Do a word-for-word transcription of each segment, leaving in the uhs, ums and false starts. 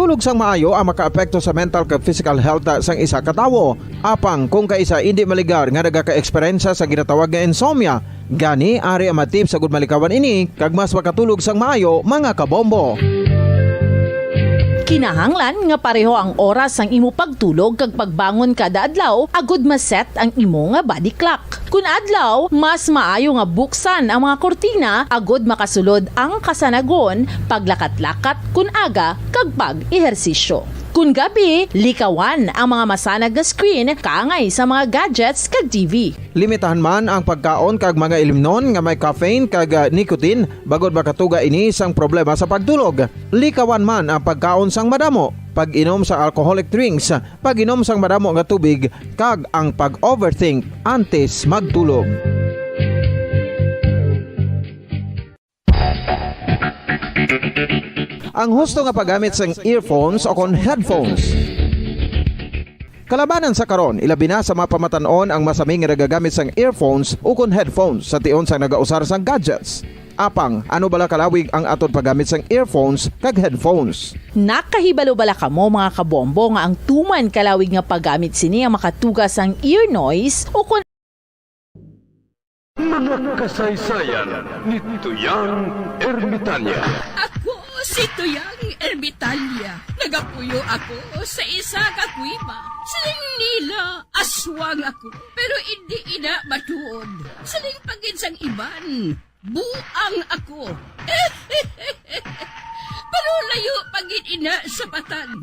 Tulog sang maayo ang makaapekto sa mental kag physical health sang isa ka tawo. Apang kung kaisa indi maligar nga nagaka-eksperyensya sa ginatawag nga insomnia, gani ari ang mga tips agud malikawan ini kag mas makatulog sang maayo, mga kabombo. Kinahanglan nga pareho ang oras sang imo pagtulog kag pagbangon kada adlaw agud ma-set ang imo nga body clock. Kun adlaw, mas maayo nga buksan ang mga kurtina agud makasulod ang kasanagon, paglakat-lakat kun aga, kag pag-ehersisyo. Kun gabi, likawan ang mga masanag nga screen kaangay sa mga gadgets kag T V. Limitahan man ang pagkaon kag mga ilimnon nga may caffeine kag, ah, nicotine, bangod makatuga ini sang problema sa pagtulog. Likawan man ang pagkaon sang madamo, pag-inom sang alcoholic drinks, pag-inom sang madamo nga tubig, kag ang pag-overthink antes magtulog. Ang husto nga paggamit sang earphones o kon headphones. Kalabanan sa karon, ilabi na sa mga pamatan-on ang masami nga nagagamit sang earphones o kon headphones sa tion sang nagausar sang gadgets. Apang, ano bala kalawig ang aton paggamit sang earphones kag headphones? Nakahibalo bala kamo, mga kabombo, nga ang tuman kalawig nga paggamit sini ang makatuga sang ear noise o kon Mga kasaysayan ni Tuyang Ermitanya. Ako si Tuyang Ermitanya. Nagapuyo ako sa isa ka kuweba. Siling nila, aswang ako, pero indi ina matuod. Siling pa gid sang iban, buang ako. Pero layo pa gid ina sa patag.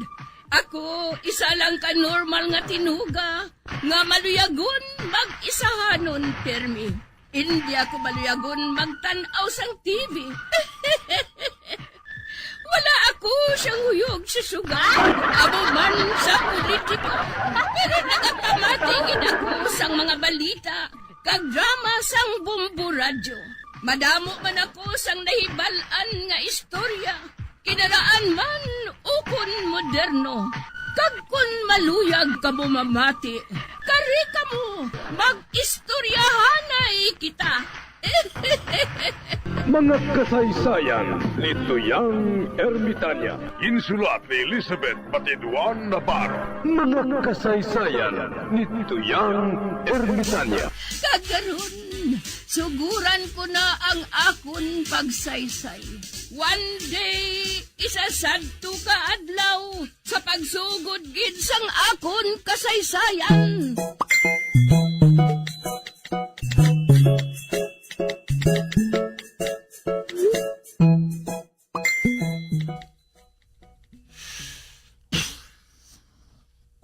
Ako, isa lang ka normal nga tinuga nga maluyagon mag-isahanon pirmi. Indi ako maluyagon magtan-aw sang T V. Wala ako siyang huyog sa sugal, amo man sa politiko. Pero nagapamati gid ako sang mga balita kag drama sang Bombo Radyo. Madamo man ako sang nahibal-an nga istorya, kinaraan man ukon moderno. Kag kon maluyag kamo mamati, kari kamo, mag-istoryahanay kita. Mga kasaysayan ni Tuyang Ermitanya. Ginsulat ni Elizabeth Batiduan Navarro. Mga kasaysayan ni Tuyang Ermitanya. Kag karon, suguran ko na ang akon pagsaysay. One day, isa sadto ka adlaw, sa pagsugod gid sang akon kasaysayan.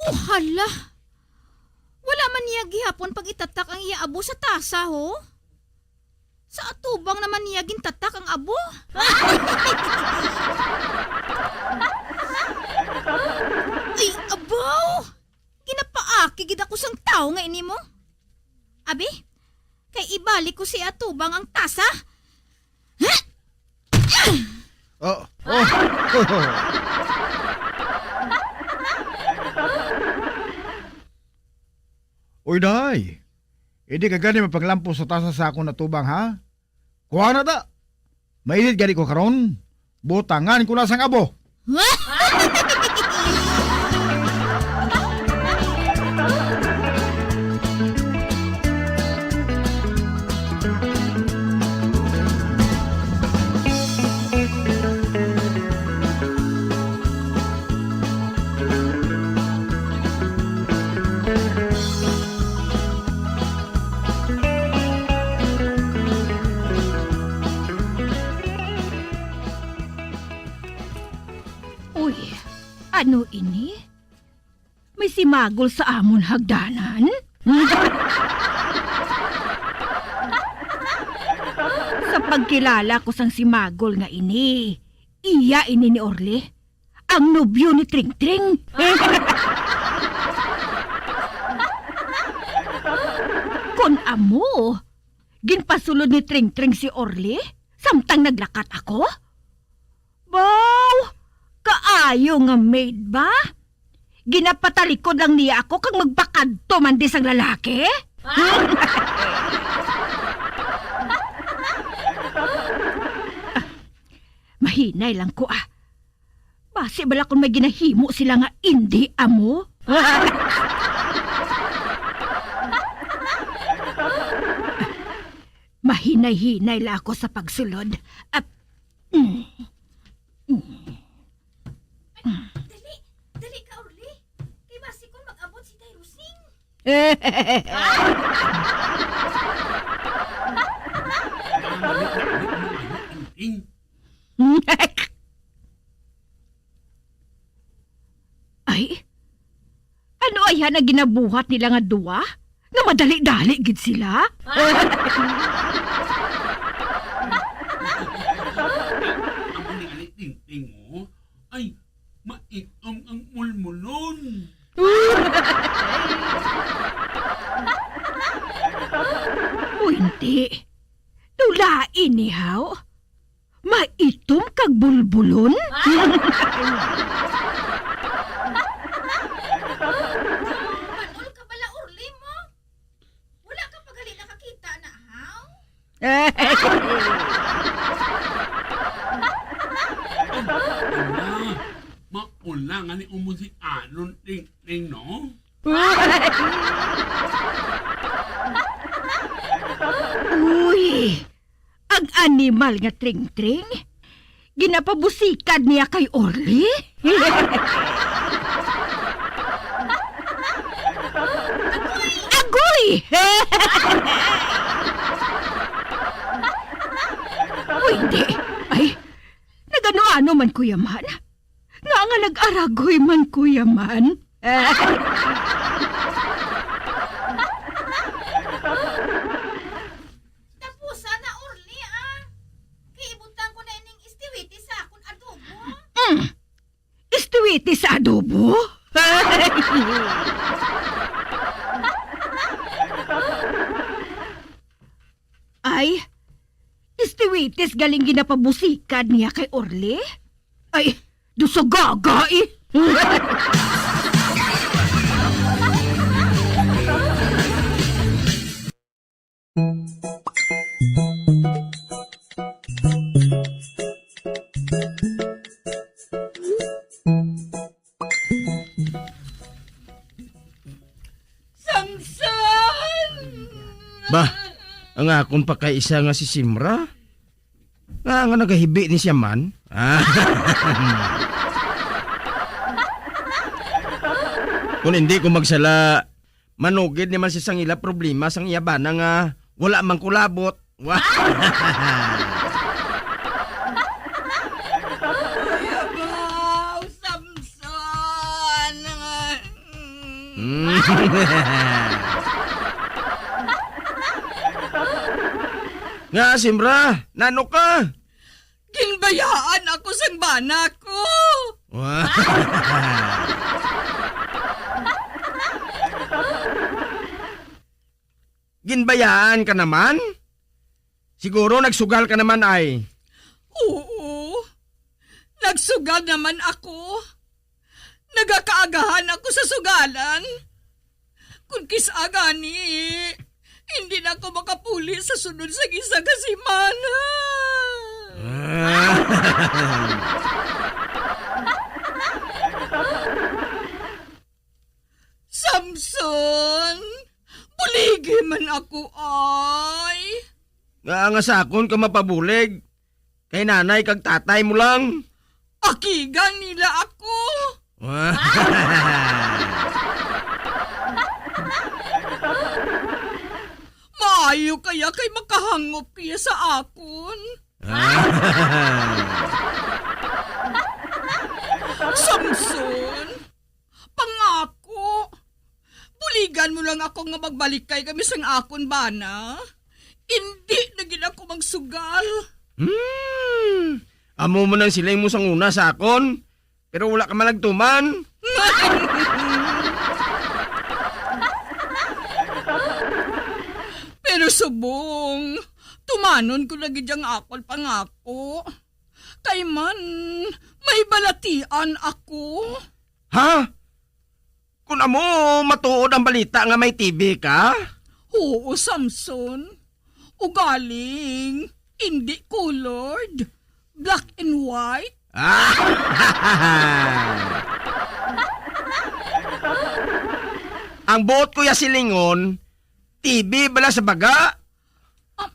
Oh, hala! Wala man niya gihapon pag-itatak ang iya abo sa tasa, ho? Sa atubang naman niya gintatak ang abo? Ay, abaw! Ginapaaki gid ako sang tawo nga ini mo. Abi, kay ibalik ko sa atubang ang tasa. Oh, oh. Uy, day. Hindi ka gani mapanglampos sa tasa sa akon atubang, ha? Kuha na ta. Mainit gani ko karon. Butangan ko na sang abo. Uy, ano ini? May simagol sa amon hagdanan? Sa pagkilala ko sang simagol nga ini, iya ini ni Orly, ang nobyo ni Tring Tring. Kon amo, ginpasulod ni Tring Tring si Orly samtang naglakat ako? Baw, kaayo nga maid ba? Ginapatalikod lang niya ako kag magpakadto man di sang lalaki? Mahinay lang ko, ah. Basi bala kung may ginahimo sila nga indi amo? Mahinay-hinay la ako sa pagsulod. Ap-, mm. Ay, dali! Dali ka, Orly! Kay basi kon mag-abot si Tay Rosing. Dali, dali, dali, dali. Ay, ano aya na ginabuhat nila nga duwa? Nga madali-dali gid sila? Amo ni ani, Tingting, oh. Ay, maitom ang mulmulon. O hindi. Nulain ni haw. Maitom kag bulbulon? Manol ka bala, Orly mo? Wala ka pa gali nakakita na, haw? Ala, maula nga ni umon si Anon Tingting, no? Uy! Ang animal nga Tringtring, ginapabusikad niya kay Orly? Agoy! O hindi. Ay, nagano-ano man ko ya man? Nga nga nag-aragoy man ko ya man? Tapusa na, Orly, ah. Kay ibutang ko na ining istiwiti sa akon adobo. Mm. Istiwiti sa adobo? Ay, istiwitis galing ginapabusikad niya kay Orly? Ay, dusagaga eh. Samson! Ba, ang akon pa kay isa nga si Simra? Nga, nga nagahibi ni siya man? Ah. Kung hindi ko magsala, manugid ni man siya sang ila problema sang iya bana nga wala man ko labot. Wa- Ay, abaw, Samson! Mm. Nga, Simra, nano ka? Ginbayaan ako sang bana ko. Wa- Ginbayaan ka naman? Siguro nagsugal ka naman ay. Oo. Nagsugal naman ako. Nagakaagahan ako sa sugalan. Kung kis-a gani, hindi na ako makapuli sa sunod sa isa ka semana. Ah. Samson, buligi man ako, ay. Nga, nga sa akon ka mapabulig. Kay nanay kag tatay mo lang. Akigan nila ako. Maayo kaya kay makahangop kaya sa akon. Samson, pangako, buligan mo lang ako nga magbalikay kami sang akon bana. Indi na gid ako magsugal. Hmm. Amo man ang siling mo sang una sa akon, pero wala ka man nagtuman. Pero subong, tumanon ko na gid ang akon pangako. Kay man, may balatian ako. Ha? Kun amo matuod ang balita nga may T B ka? Oo, Samson. Ugaling, indi colored. Black and white. Ang buot ko ya silingon, T B bala sa baga. Ah,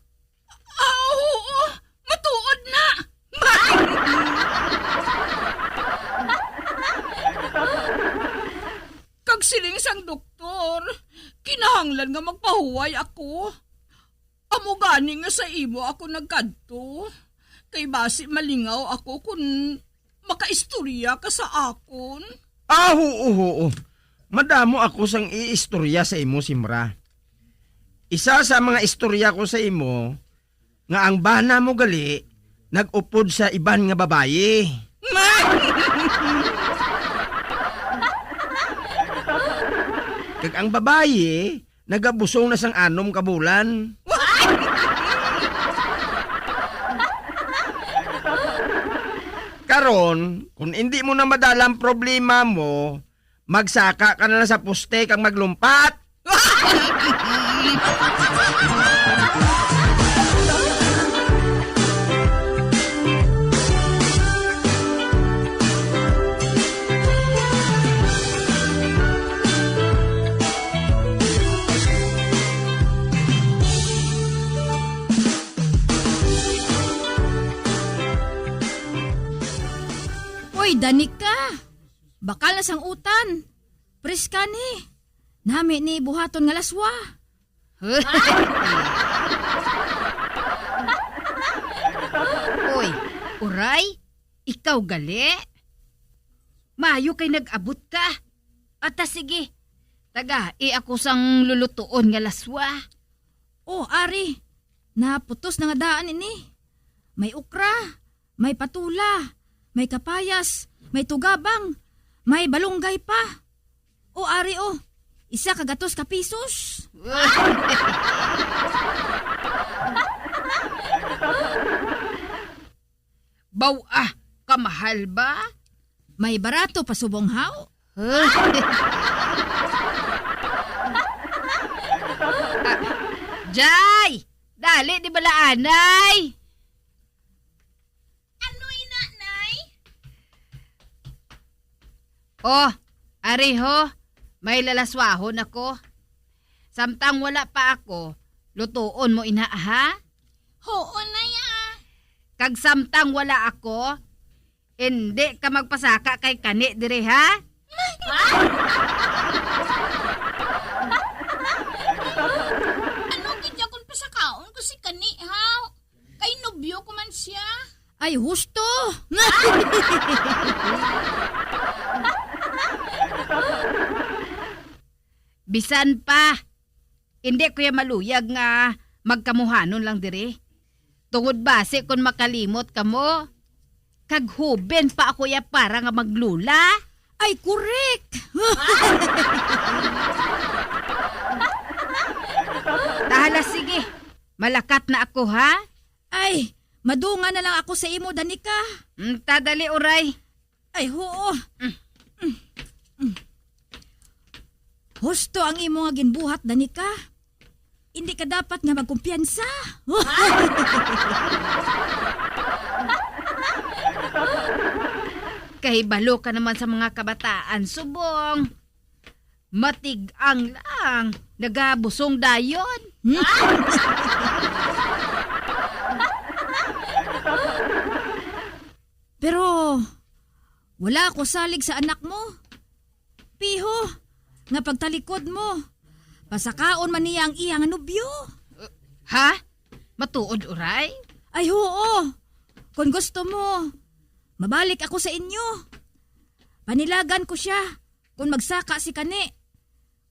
ah, oo, matuod na. Kag siling sang doktor, kinahanglan nga magpahuway ako. Amo gani nga sa imo ako nagkadto, kay basi malingaw ako kon makaistorya ka sa akon. Ah, huo, huo. Madamo ako sang iistorya sa imo, Simra. Isa sa mga istorya ko sa imo, nga ang bana mo gali nag-upod sa iban nga babayi. Kag ang babayi nagabusong na sang anom ka bulan. Karon, kung indi mo na madala ang problema mo, magsaka ka na lang sa poste kag maglumpat. Uy, Danica! Bakal na sang utan. Preska ni. Nami ni buhaton nga laswa. Oy, Uray, ikaw gali? Maayo kay nag-abot ka. Ata sige, tagai ako sang lulutuon nga laswa. Oh, ari, naputos na nga daan ini. May okra, may patula, may kapayas, may tugabang, may balunggay pa. O ari, o, isa ka gatos ka pisos. Baw, ah, kamahal ba? May barato pa subong, haw? Ah, Jay! Dali, di bala anay? Ano ina, Nay? Oh, ari ho, may lalaswahon ako. Samtang wala pa ako, lutuon mo ina, ha? Huo, Nay, ah. Kag samtang wala ako, indi ka magpasaka kay kani diri, ha? Ano gid ya kon pasakaon ko si kani, ha? Kay nobyo ko man siya. Ay, husto! Bisan pa, hindi ko ya maluyag nga magkamuhanon lang diri. Tungod basi kon makalimot kamo, kag huben pa ako ya para nga maglula. Ay, correct! Tahala, sige. Malakat na ako, ha? Ay, madungan na lang ako sa imo, Danica. Mm, ta, dali, Uray. Ay, huo. Mm. Mm. Mm. Husto ang imo nga ginbuhat, Danica. Hindi ka dapat nga magkumpiyansa. Kahibalo ka naman sa mga kabataan, subong. Matig-ang lang, nagabusong dayon. Pero wala ako salig sa anak mo. Piho, nga pagtalikod mo, pasakaon man niya ang iya nga nobyo. Ha? Matuod, Uray? Ay, huo. Kon gusto mo, mabalik ako sa inyo. Panilagan ko siya kon magsaka si kani.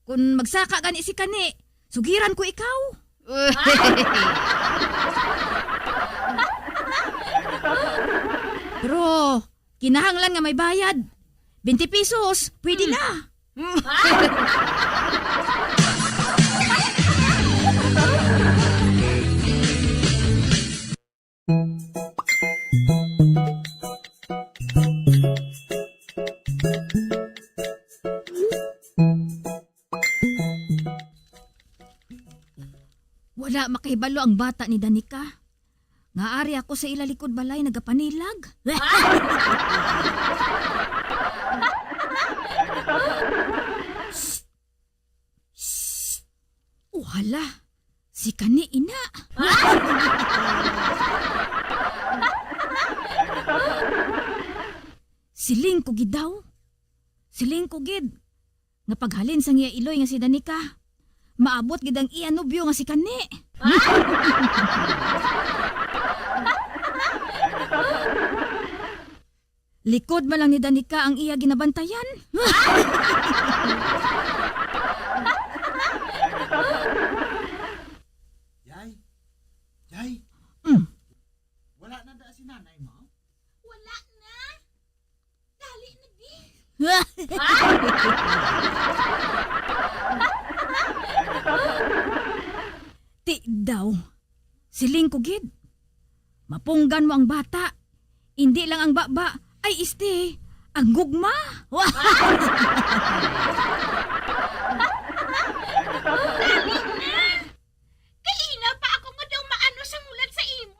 Kon magsaka gani si kani, sugiran ko ikaw. Pero kinahanglan nga may bayad. Twenty pesos, pwede na. Wala makahibalo ang bata ni Danica. Naari ako sa ila likod balay nagapanilag. Shh! Shh! Oh, hala, si Kani ina. Siling ko gid daw. Siling ko gid nga paghalin sang iya iloy nga si Danica, maabot gid ang iya nobyo nga si Kani. Likod man lang ni Danica ang iya ginabantayan. Yay! Yay! Mm. Wala na da si nanay mo? Wala na. Dali na, di. Ti daw. Siling ko gid. Mapunggan mo ang bata. Indi lang ang baba. Ay, este, ang gugma. Dali na. Kaina pa ako nga daw maano sang hulat sa imo.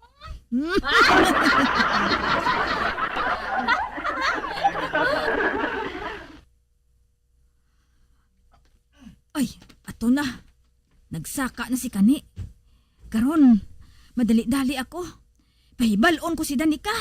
Ay, ato na. Nagsaka na si Kani. Karon, madali-dali ako. Pahibal-on ko si Danica.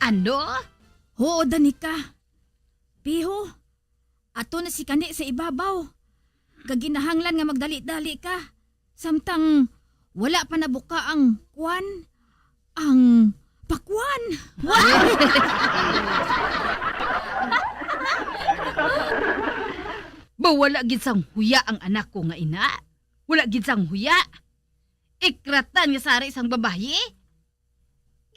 Ano? Huo, Danica. Piho, ato na si Kani sa ibabaw. Kag ginahanglan nga magdali-dali ka. Samtang wala pa nabuka ang kwan, ang pakwan. Ba, wala gid sang huya ang anak ko nga ina. Wala gid sang huya. Ikratan nga sari sang babayi.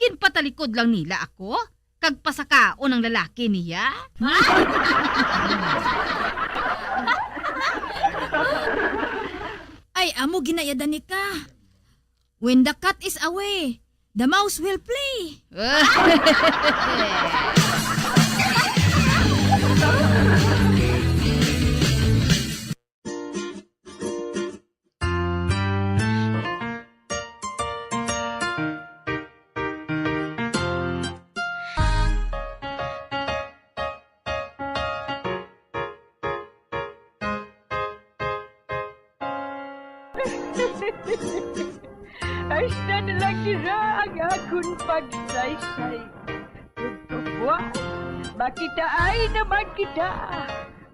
Ginpatalikod lang nila ako, kag pasakaon ang lalaki niya? Ay, amo ginayadan ni ka. When the cat is away, the mouse will play. Hasta na lang dira ang akon pagsaysay. Tugtubuan, makitaay naman kita.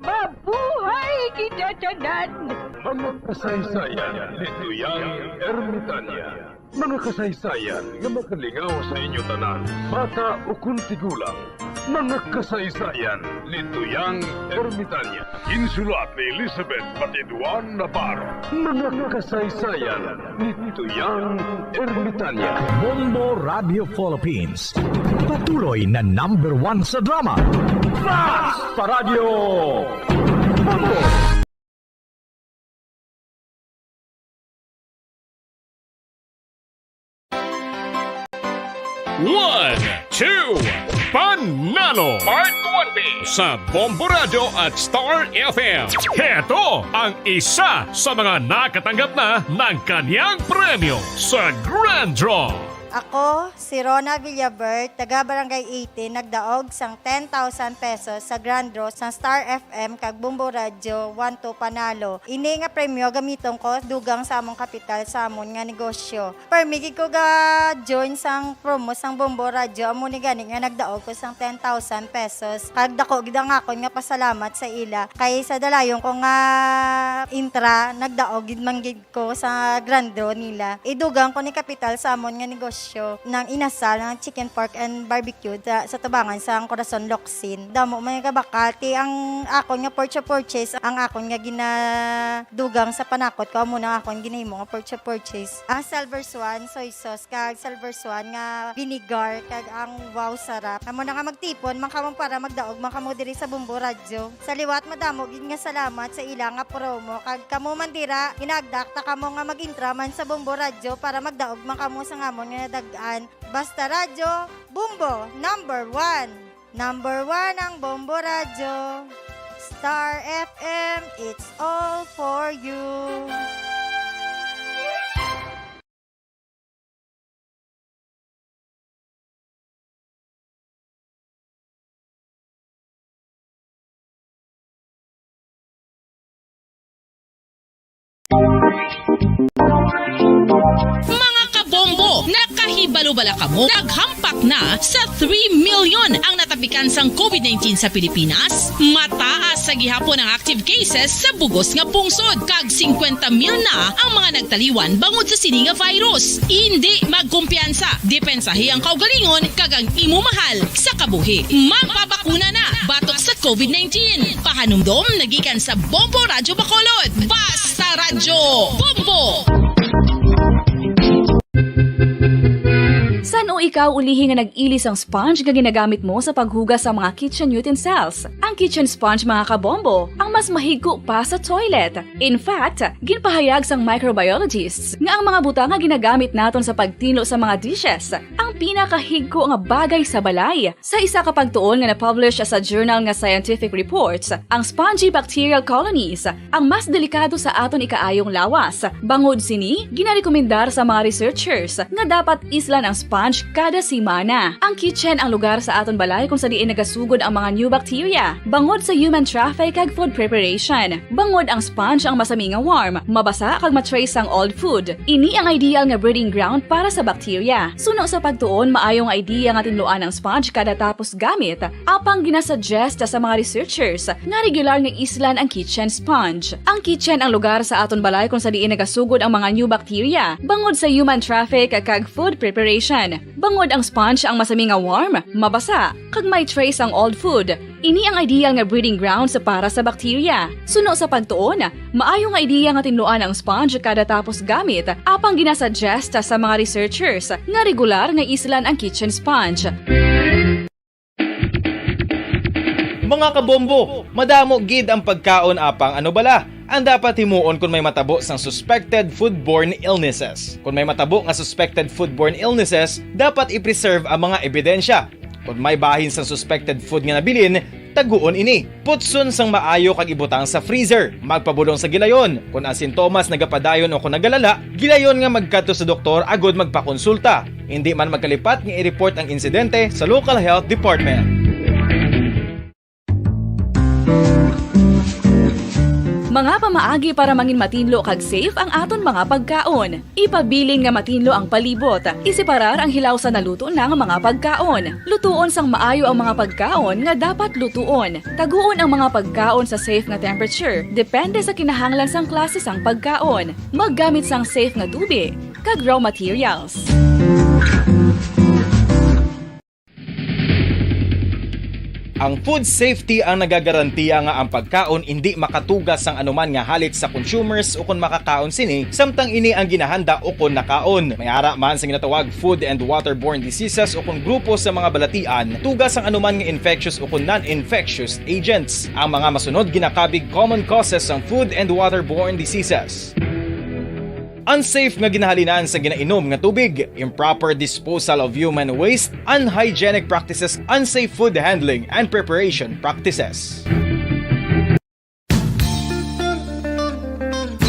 Mabuhay kita tanan! Mga kasaysayan ni Tuyang Ermitania. Mga kasaysayan nga makalingaw sa inyo tanan, bata ukon tigulang. Mga kasaysayan ni Tuyang Ermitania. Ginsulat ni Elizabeth Batiduan Navarro. Mga kasaysayan ni Tuyang Ermitania. Bombo Radio Philippines. Patuloy na number one sa drama. Fast Paradyo! Bombo! One, two, Panalo! Part twenty sa Bombo Radyo at Star F M. Heto ang isa sa mga nakatanggap na ng kanyang premyo sa Grand Draw. Ako, si Rona Villabert, taga Barangay eighteen, nagdaog sang ten thousand pesos sa Grand Draw sang Star F M kag Bombo Radyo one two Panalo. Ini nga premyo gamiton ko dugang sa among kapital sa amon nga negosyo. Permi gid ko ga-join sang promo sang Bombo Radyo, amo ni gani nga nagdaog ko sang ten thousand pesos. Kag dako gid ang akon nga pasalamat sa ila, kay sa dalayon ko nga intra, nagdaog gid man gid ko sa Grand Draw nila. Idugang ko ni kapital sa amon nga negosyo. Show ng inasal, ng chicken, pork, and barbecue sa, sa tubangan sang Corazon Locsin. Damo man nga bakal, ti ang akon nga pork sa purchase, ang akon nga ginadugang sa panakot ko, amo na ang akon ginahimo nga pork sa purchase. Ang Silver Swan soy sauce, kag Silver Swan nga vinegar, kag ang Wow Sarap. Amo na nga magtipon man kamo para magdaog man kamo diri sa Bombo Radyo. Sa liwat, madamo gid nga salamat sa ila nga promo, kag kamo man dira, ginagdak ta kamo nga mag-intra man sa Bombo Radyo para magdaog man kamo sa ngamon nga nadag-an. Basta Radyo, Bombo, number one. Number one ang Bombo Radyo. Star F M, it's all for you. Mga kabombo, nakahibalo bala kamo? Naghampak na sa three million ang natapikan sang covid nineteen sa Pilipinas. Mataas sa gihapon ang active cases sa bugos nga pungsod, kag singkwenta mil na ang mga nagtaliwan bangod sa sini nga virus. Indi magkumpiyansa, depensahi ang kaugalingon kag ang imo mahal sa kabuhi. Magpabakuna na batok sa covid nineteen. Pahanumdom na gikan sa Bombo Radyo Bacolod. Basta Radyo Bombo! San-o ikaw ulihi nga nag-ili sang sponge nga ginagamit mo sa paghugas sa mga kitchen utensils? Ang kitchen sponge, mga kabombo, ang mas mahigko pa sa toilet. In fact, ginpahayag sang microbiologists nga ang mga butang nga ginagamit naton sa pagtinlo sa mga dishes ang pinakahigko nga bagay sa balay. Sa isa ka pagtuon nga na-publish sa journal nga Scientific Reports, ang spongy bacterial colonies ang mas delikado sa aton ikaayong lawas. Bangod sini, ginarekomendar sa mga researchers nga dapat islan ang sponge kada semana. Ang kitchen ang lugar sa aton balay kung sa diin nagasugod ang mga new bacteria bangod sa human traffic kag food preparation. Bangod ang sponge ang masami nga warm, mabasa kag ma-trace ang old food. Ini ang ideal nga breeding ground para sa bacteria. Suno sa pagtuon, maayo nga idea nga tinluan ang sponge kada tapos gamit, apang ginasuggest sa mga researchers nga regular nga islan ang kitchen sponge. Ang kitchen ang lugar sa aton balay kung sa diin nagasugod ang mga new bacteria bangod sa human traffic kag food preparation. Bangod ang sponge ang masami nga warm, mabasa, kag may trace ang old food. Ini ang ideal nga breeding grounds para sa bacteria. Suno sa pagtuon, maayo nga idea nga tinluan ang sponge kada tapos gamit, apang ginasuggest sa mga researchers nga regular nga islan ang kitchen sponge. Mga kabombo, madamo gid ang pagkaon, apang ano bala ang dapat himuon kon may matabo sang suspected foodborne illnesses? Kon may matabo nga suspected foodborne illnesses, dapat i-preserve ang mga ebidensya. Kon may bahin sang suspected food nga nabilin, taguon ini. Putson sang maayo kag ibutang sa freezer. Magpabulong sa gilayon. Kon ang sintomas nagapadayon o kon nagalala, gilayon nga magkadto sa doktor agud magpakonsulta. Indi man magkalipat nga i-report ang insidente sa local health department. Mga pamaagi para mangin matinlo kag safe ang aton mga pagkaon. Ipabilin nga matinlo ang palibot. Isiparar ang hilaw sa naluto na nga mga pagkaon. Lutuon sang maayo ang mga pagkaon nga dapat lutuon. Taguon ang mga pagkaon sa safe nga temperature, depende sa kinahanglan sang klase sang pagkaon. Maggamit sang safe nga tubig kag raw materials. Ang food safety ang nagagarantiya nga ang pagkaon indi makatuga sang anuman nga halit sa consumers ukon makakaon sini, samtang ini ang ginahanda ukon nakaon. May ara man sa ginatawag food and waterborne diseases ukon grupo sa mga balatian, tuga sang anuman nga infectious ukon non-infectious agents. Ang mga masunod ginakabig common causes sang food and waterborne diseases. Unsafe nga ginahalinan sa ginainom nga tubig, improper disposal of human waste, unhygienic practices, unsafe food handling and preparation practices.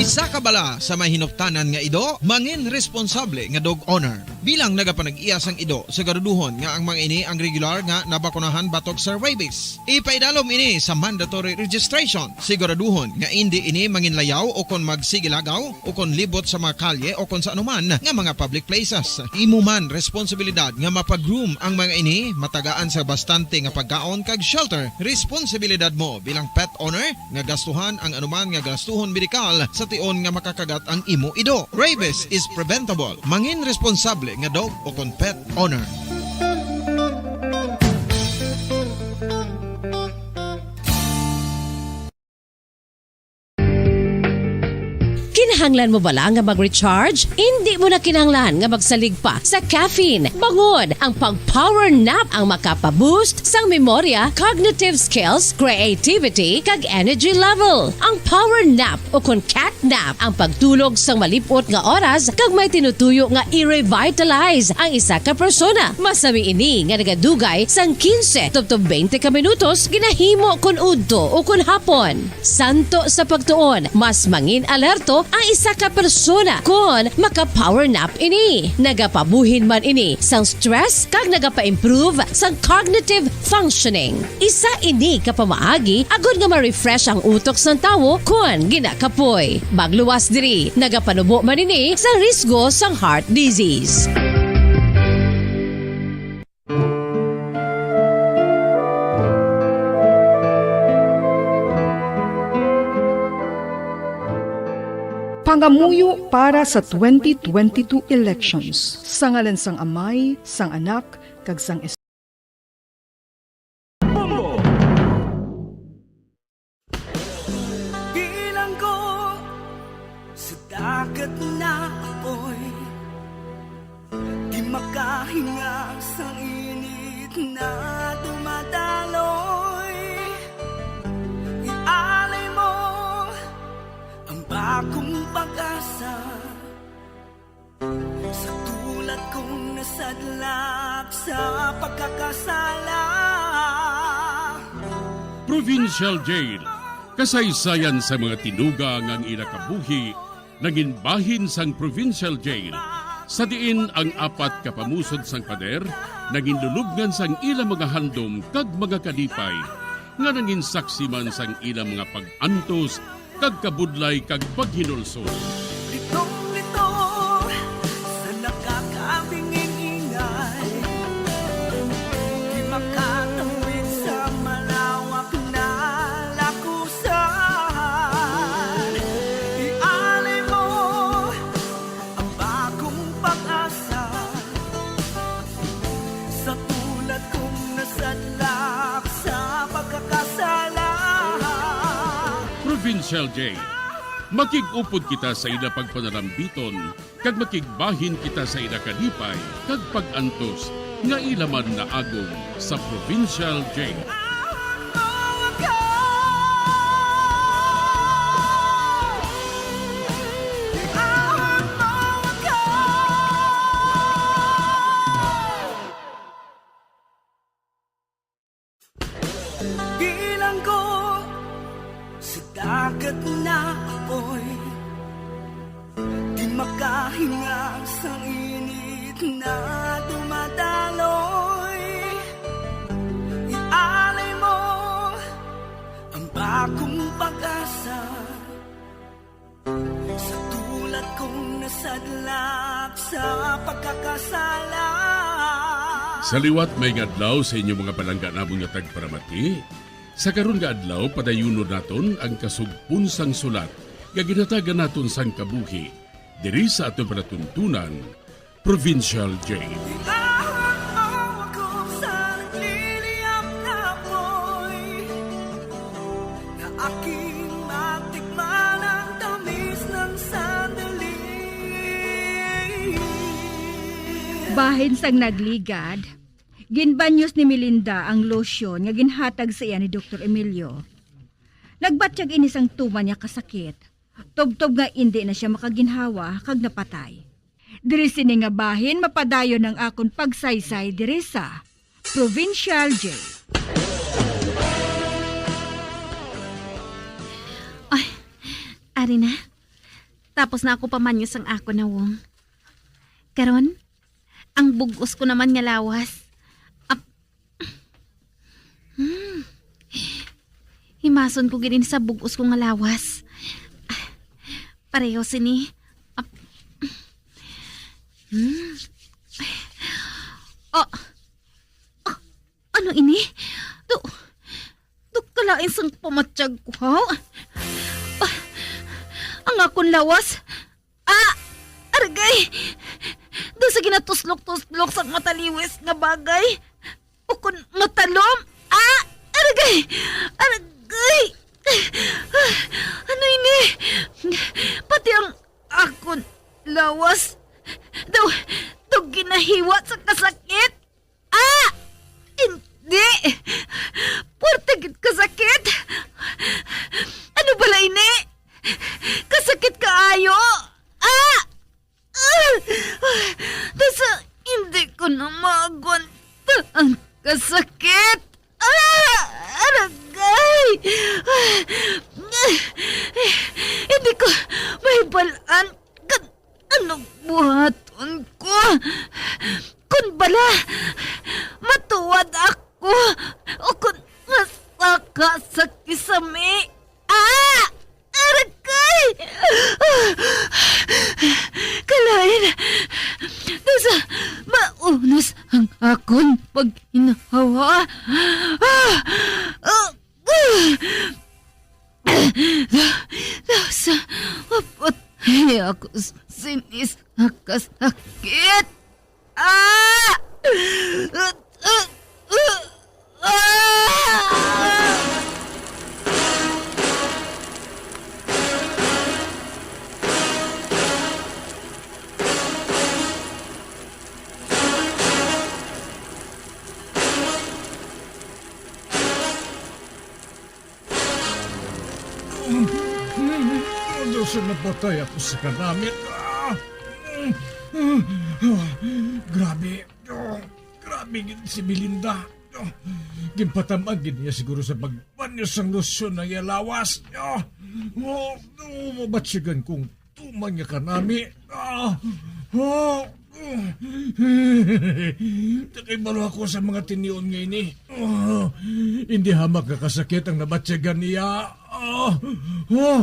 Isa ka bala sa may hinuptanan nga ido, mangin responsable nga dog owner. Bilang nagapanag-iya sang ido, siguraduhon nga ang mga ini ang regular nga nabakunahan batok sa rabies. Ipaidalom ini sa mandatory registration. Siguraduhon nga indi ini manginlayaw o kon magsigilagaw o kon libot sa mga kalye o kon sa anuman nga mga public places. Imo man responsibilidad nga mapa-groom ang mga ini, matagaan sa bastante nga pagkaon kag shelter. Responsibilidad mo bilang pet owner nga gastuhan ang anuman nga gastuhon medikal sa tion nga makakagat ang imo ido. Rabies is preventable. Mangin responsable nga dog o kon pet owner. Kinahanglan mo bala nga mag-recharge? Indi mo na kinahanglan nga magsalig pa sa caffeine. Bangod ang pag-power nap ang makapa-boost sang memorya, cognitive skills, creativity, kag energy level. Ang power nap o kon cat nap ang pagtulog sang malip-ot nga oras kag may tinutuyo nga i-revitalize ang isa ka persona. Masami ini nga nagadugay sang quince tubtob twenty ka minutos ginahimo kon udto o kon hapon. Santo sa pagtuon, mas mangin-alerto ang isa ka persona kon maka-power nap ini. Nagapabuhin man ini sang stress kag nagapa-improve sang cognitive functioning. Isa ini ka pamaagi agod nga ma-refresh ang utok sang tawo kon ginakapoy. Magluwas diri, nagapanubo man ini sa risgo sang heart disease. Pangamuyo para sa twenty twenty-two elections. Sa ngalan sang Amay, sang Anak, kag sang Espiritu. Bilanggo sa dagat na apoy, di makahinga sang init na dumadaloy. Ialay mo ang bagong pag-asa sa tulad kong nasadlak sa pagkakasala. Provincial Jail. Kasaysayan sa mga tinuga nga ang ila kabuhi nangin bahin sang Provincial Jail, sa diin ang apat ka pamusod sang pader nangin lulubngan sang ila mga handom kag mga kalipay, nga nangin saksi man sang ila mga pag-antos kag kabudlay kag paghinulsol. Litong-lito sa nakakabingin-ingay, di makatawid sa malawak na lakusan. Ialay mo ang bagong pag-asa sa tulad kong nasadlak sa pagkakasala. Provincial Jail. Makig-upod kita sa ila pagpanalambiton, kag makigbahin kita sa ila kalipay kag pag-antos nga ila man naagom sa Provincial Jail. Bilanggo sa dagat na apoy, di makahinga sa init na dumadaloy. Ialay mo ang bagong pag-asa sa tulad kong nasadlak sa pagkakasala. Sa liwat, maayong adlaw sa inyo mga palangga namon nga tagparamati. Sa karon nga adlaw, padayunon naton ang kasugpon sang sulat nga ginhatagan naton sang kabuhi diri sa aton palatuntunan, Provincial Jail. Ilahon mo ako sa nagliliyab na apoy, na aking matikman ang tamis ng sandali. Bahin sang nagligad, ginbanyos ni Melinda ang lotion nga ginhatag sa iya ni Doktor Emilio. Nagbatyag ini sang tuman niya ka sakit, tubtob nga indi na sia makaginhawa kag napatay. Diri sini nga bahin mapadayon ang akon pagsaysay diri sa Provincial Jail. Ay, ari na. Tapos na ako pamanyo sang akon nawong. Karon, ang bug-os ko naman nga lawas. Ap- Hmm. Himason ko gid ini sa bug-os ko nga lawas. Pareho sini. Ap- Hmm. Oh. Oh, ano ini? Do, do kalain sang pamatyag ko, ha? Ah, ang akon lawas. Ah! Aragay! Daw sa ginatuslok-tuslok sang mataliwis nga bagay. O kon matalom. Ah! Aragay! Aragay! Ah, ano ini? Pati ang akon lawas. Daw, daw ginahiwa sa kasakit. Ah! Hindi! Puwerte gid kasakit! Ano bala ini? Kasakit kaayo! Ah! Ah! Nasa hindi ko na maagwanta ang kasakit! Ah! Aragay! Ah! Hindi ko mahibalaan kan anong buhaton ko? Kon bala, matuwad ako o kon masaka sa kisame. Ah! Arakay! Ah! Kalain! Nasa maunos ang akon paghinhawa. Ah! Ah! Nasa mapatay ako sa sinis nga kasakit. Ah! Ah! Ano sa napatay ako sa kanamit? Ah! Grabe. Oh, grabe gid si Melinda. Oh, ginpatam-an gid niya siguro sa pagbanyo sang lotion ang iya lawas. Oh, oh, oh, mabatyagan kong tuman nga kanami. Ah, oh, oh. Nakahibalo ako sa mga tinion nga ini. Oh, hindi hamak nga kasakit ang nabatyagan niya. Ah, oh,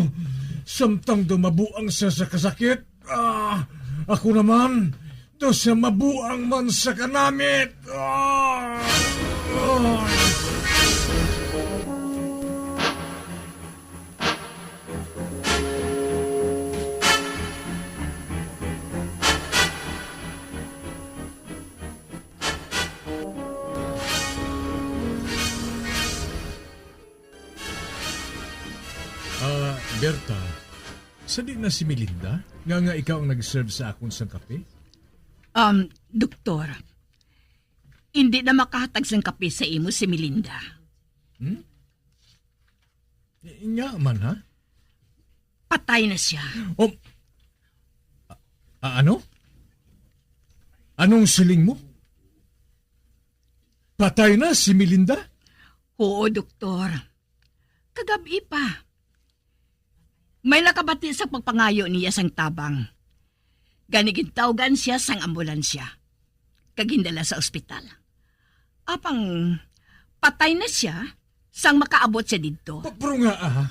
samtang daw mabuang siya sa kasakit. Ah, ako naman, daw siya mabuang man sa kanamit. Ah! Ah! Ah, Berta, sa di na si Melinda, nga, nga ikaw ang nag-serve sa akon sang kape? Um, doktor, hindi na makahatag sang kape sa imo si Melinda. Hmm? Nga man, ha? Patay na siya. Oh, a-, a-, ano? Anong siling mo? Patay na si Melinda? Oo, doktor. Kagab-i pa. May nakabati sa pagpangayo niya sang tabang. Gani gintawgan siya sang ambulansya, kag gindala sa ospital. Apang patay na siya sang makaabot siya didto. Pa-, pero nga, ah,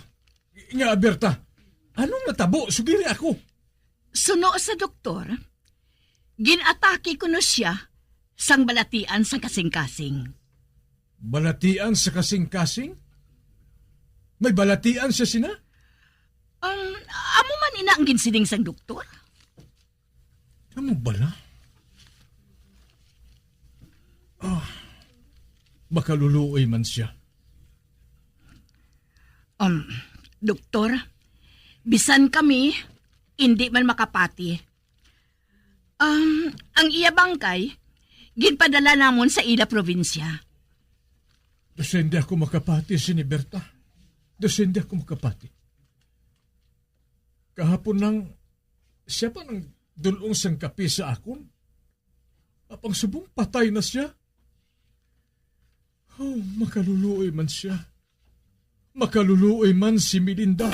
nga, Berta, anong natabo? Sugiri ako. Suno sa doktor, gin-atake kuno siya sang balatian sang kasingkasing. Balatian sa kasingkasing? May balatian siya sina? Um, amo man ina ang ginsiling sang doktor. Amo bala? Ah, makaluluoy man siya. Um, doktor, bisan kami, indi man makapati. Um, ang iya bangkay, ginpadala namon sa ila probinsya. Daw sa hindi ako makapati sini, Berta. Daw sa hindi ako makapati. Kahapon lang, siya pa nang dul-ong sang kape sa akon. Apang subong patay na siya. Oh, makaluluoy man siya. Makaluluoy man si Melinda.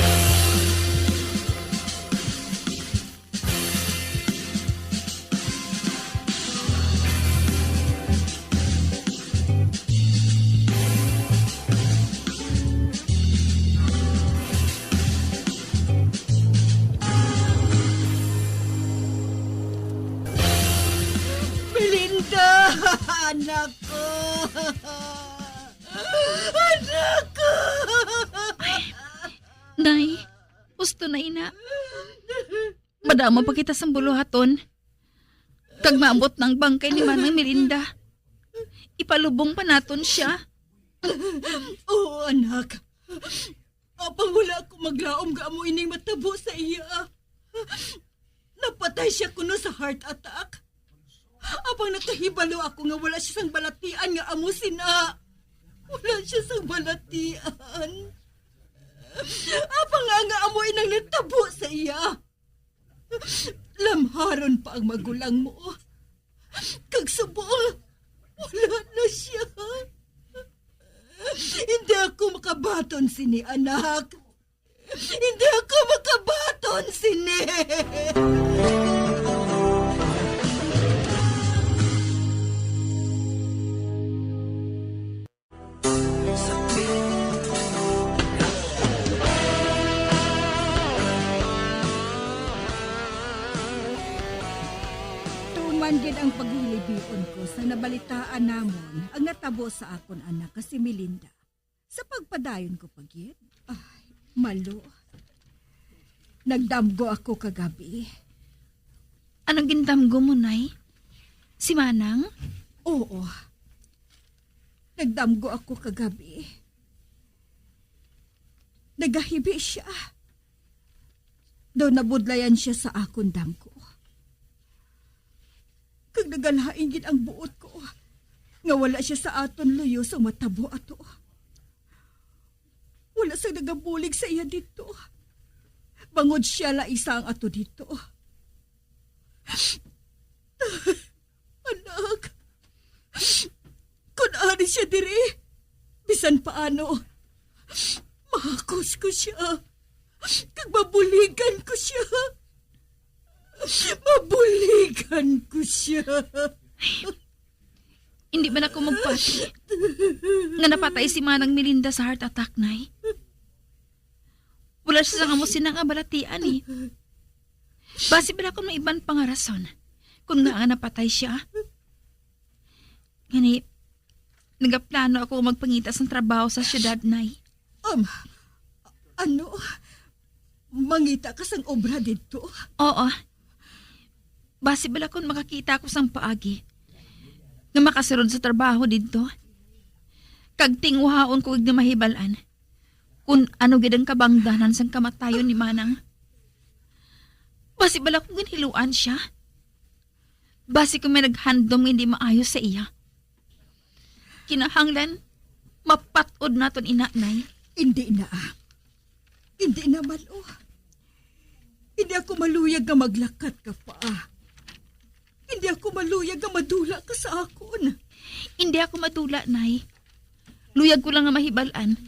Melinda! Anak ko! Anak ko! Nay, husto na ina. Damo pa kita sang buluhaton. Kag maabot na ang bangkay ni Manang Melinda. Ipalubong pa naton sia. Oo, anak. Apang wala ako maglaom nga amo ining matabo sa iya. Napatay siya kuno sa heart attack. Apang nakahibalo ako nga wala siya sang balatian nga amo sina. Wala siya sang balatian. Apang nga, nga amo inang natabo sa iya. Lamharon pa ang magulang mo. Kag subong, wala na siya. Hindi ako makabaton sini, anak. Hindi ako makabaton sini. Tuman gid ang paghilibion ko sa nabalitaan namon ang natabo sa akon anak nga si Melinda. Sa pagpadayon ko pa gid, ay, malo. Nagdamgo ako kagabi. Anong gindamgo mo, Nay? Si Manang? Oo. Nagdamgo ako kagabi. Nagahibi siya. Daw nabudlayan siya sa akon damgo. Kag nagalain gid ang buot ko nga wala siya sa aton luyo sa matabo ato. Wala sang nagabulig sa iya didto. Bangod sia la isa ang ato didto. Anak, kon ari sia diri, bisan paano, mahakos ko sia, kag mabuligan ko sia. Mabuligan ko sia. Hindi man ako magpati nga napatay si Manang Melinda sa heart attack, Nay. Wala siya sa amo sina nga balatian, eh. Basi bala kung may iban pa nga rason kung nga nga napatay siya. Gani, nagaplano ako magpangita sang trabaho sa syudad, Nay. Um, ano? Mangita ka sang obra didto? Oo. Basi bala kung makakita ako sang paagi nga makasulod sa trabaho didto. Kag tinguhaon ko gid nga mahibal-an kung ano gid ang kabangdanan sang kamatayon ni Manang. Basi bala kung ginhiluan sia. Basi kung may naghandom nga hindi maayo sa iya. Kinahanglan mapat-od naton ina, Nay. Hindi na. Hindi na, Malo. Hindi ako maluyag nga maglakat ka pa. Hindi ako maluyag nga madula ka sa akon. Hindi ako madula, Nay. Luyag ko lang nga mahibal-an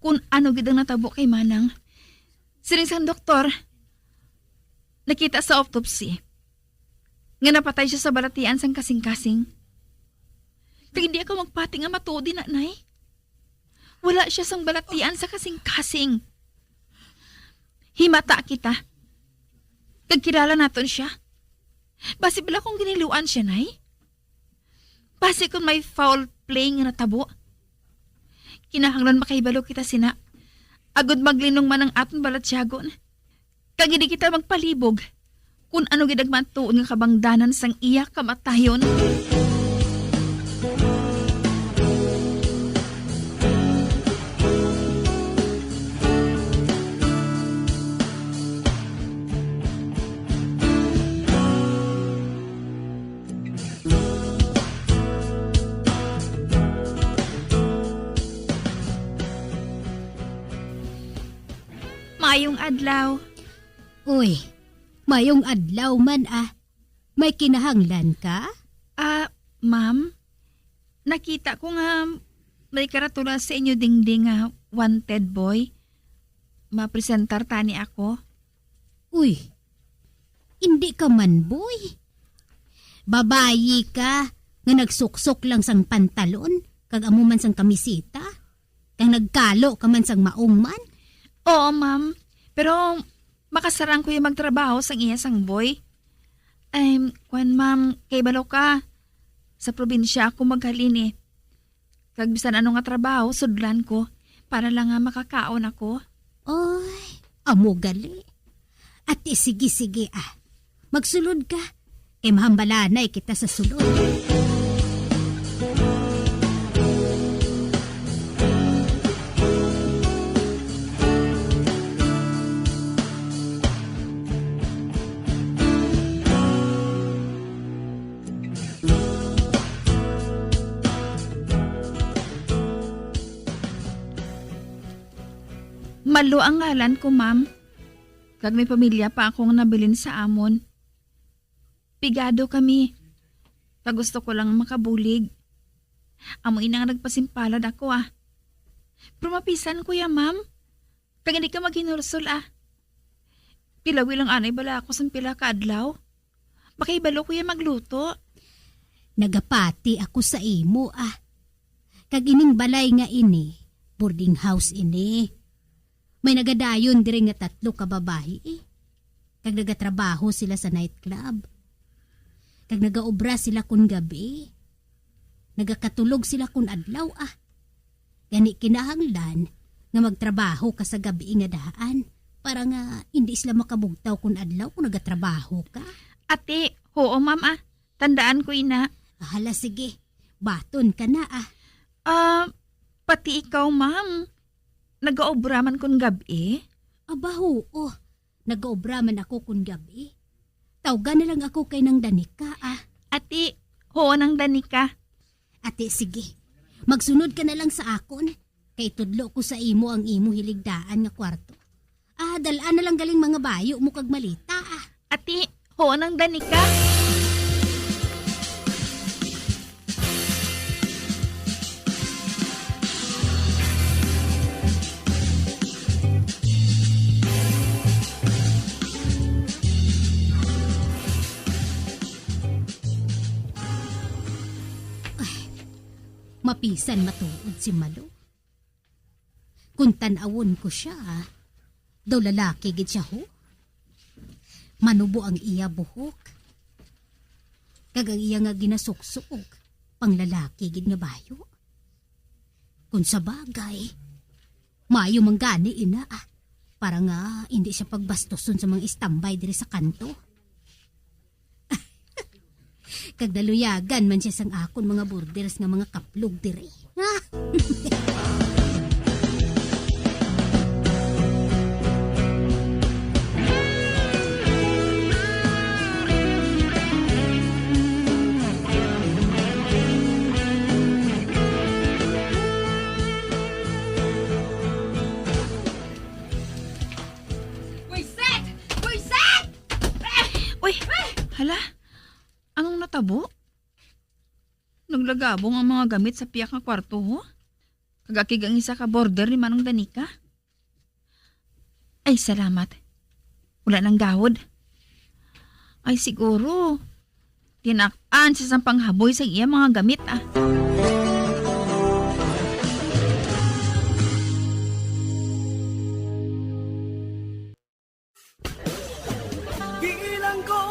kung ano gid ang natabo kay Manang. Siling sang doktor, nakita sa autopsy nga napatay siya sa balatian sang kasing-kasing. Kag hindi ako magpati nga matuod ina, Nay. Wala siya sang balatian sa kasing-kasing. Himata kita. Kag kilala naton siya. Basi bala kung giniluan siya, Nay? Basi kung may foul play nga natabo. Kinahanglan makahibalo kita sina, agod maglinong man ang aton balatyagon. Kag hindi kita magpalibog kung ano gid ang matuod nga kabangdanan sang iya kamatayon. Maayong adlaw. Uy, maayong adlaw man, ah. May kinahanglan ka? Ah, ma'am, nakita ko nga may karatula sa inyo dingding nga wanted boy. Mapresentar tani ako. Uy, hindi ka man boy. Babayi ka nga nagsuksok lang sang pantalon kag amo man sang kamiseta, kag nagkalo ka man sang maong man. Oo, ma'am. Pero makasarang ko yung magtrabaho sang iya sang boy. Ay, kwan, ma'am, kay balo ka, sa probinsya ako maghalin eh. Kag bisan ano nga trabaho, sudlan ko, para lang nga makakaon ako. Ay, amo gali. Ati, sige, sige, ah. Magsulod ka, kay mahambalanay kita sa sulod. Malo ang ngalan ko, ma'am. Kag may pamilya pa ako nga nabilin sa amon. Pigado kami. Kag gusto ko lang makabulig. Amo ina nga nagpasimpalad ako, ah. Pero mapisan ko ya, ma'am. Kag hindi ka maghinulsol, ah. Tilawi lang anay bala ako sang pila ka adlaw. Makahibalo ko ya magluto. Nagapati ako sa imo, ah. Kag ining balay nga ini, boarding house ini. May nagadayon diri nga tatlo ka babayi, eh. Kag nagatrabaho sila sa nightclub. Kag nagaobra sila kun gabi. Nagakatulog sila kun adlaw, ah. Gani kinahanglan nga magtrabaho ka sa gabi nga daan para nga hindi sila makabugtaw kun adlaw kung nagatrabaho ka. Ate, oo, ma'am, ah. Tandaan ko ina. Hala, sige. Baton ka na, ah. Ah, pati ikaw, ma'am. Nagaobra man kun gabi? Aba, oo. Nagaobra man ako kun gabi. Tawga na lang ako kay Nang Danica, ah. Ati, oo, Nang Danica. Ati, sige. Magsunod ka na lang sa akon. Kay tudlo ko sa imo ang imo hiligdaan nga kwarto. Ah, dal-a na lang galing mga bayo mo kag malita, ah. Ati, oo, Nang Danica. Ay, mapisan matuod si Malo. Kung tan-awon ko siya, daw lalaki gid siya, ho. Manubo ang iya buhok. Kag ang iya nga ginasuksok, panglalaki gid nga bayo. Kung sa bagay, maayo man gani ina, ah, para nga hindi siya pagbastuson sa mga istambay diri sa kanto. Kag naluyagan man siya sang akon mga borders nga mga kaplog diri. Buisit! Buisit! Uy! Hala? Anong natabo? Naglagabong ang mga gamit sa piyak nga kwarto, ho? Kag akig ang isa ka border ni Manong Danica? Ay, salamat. Wala nang gawod. Ay, siguro, tinak-an siya sang panghaboy sa iya mga gamit, ah. Bilanggo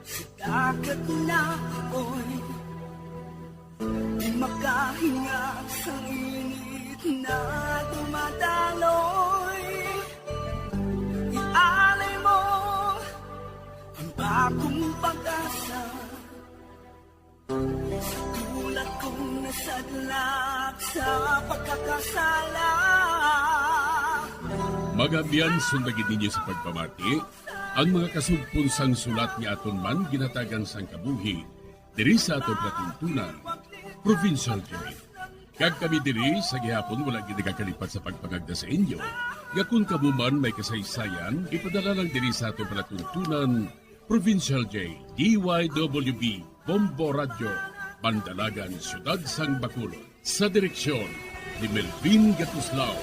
sa dagat na apoy, di makahinga sa init na dumadaloy. Ialay mo ang bagong pag-asa. Sa tulad kong nasadlak sa pagkakasala. Mga abyan, sundagin ninyo sa pagpamati ang mga kasugpon sang sulat nga aton man ginhatagan sang kabuhi diri sa aton palatuntunan, Provincial Joy. Kag kami diri sa gihapon wala gid nagakalipat sa pagpangagda sa inyo nga kon kamo man may kasaysayan, ipadala lang diri sa aton palatuntunan, Provincial J, D Y W B, Bombo Radyo, Bandalagan, Siyudad sang Bacolod. Sa direksyon ni Melvin Gatuslao.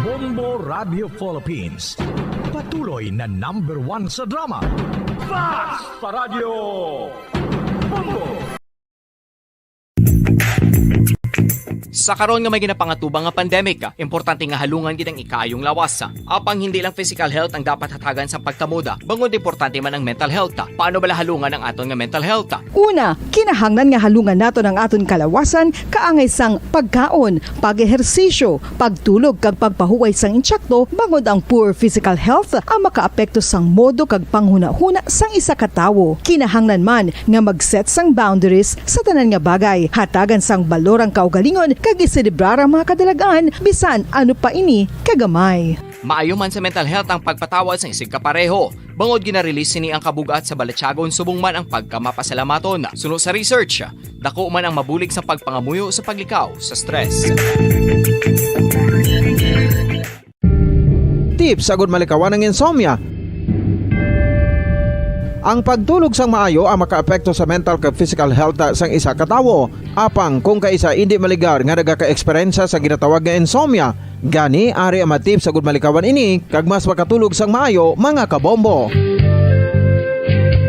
Bombo Radio Philippines, patuloy na number one sa drama. Fast Paradyo! Bombo! Sa karon nga may ginapangatubang nga pandemic, importante nga halungan gid ang ikaayong lawas. Apang hindi lang physical health ang dapat hatagan sa pagtamod, bangod importante man ang mental health. Paano bala halungan ang aton nga mental health? Una, kinahanglan nga halungan naton ang aton kalawasan kaangay sang pagkaon, pag-ehersisyo, pagtulog kag pagpahuway sang intsakto, bangod ang poor physical health ang makaapekto sang modo kag panghunahuna sang isa ka tawo. Kinahanglan man nga mag-set sang boundaries sa tanan nga bagay, hatagan sang balor ang kaugalingon kag iselebrar ang mga kadalagan, bisan ano pa ini kagamay. Maayo man sa mental health ang pagpatawad sang isigkapareho, bangod gina-release sini ang kabug-at sa balatyagon subong man ang pagkamapasalamaton. Suno sa research, dako man ang mabulig sa pagpangamuyo sa paglikaw sa stress. Tips agud malikawan ang insomnia. Ang pagtulog sang maayo ang makaapekto sa mental kag physical health sang isa ka tawo. Apang kung kaisa indi maligar nga nagaka-eksperyensya sa ginatawag nga insomnia, gani ari ang mga tips agud malikawan ini kag mas makatulog sang maayo, mga kabombo.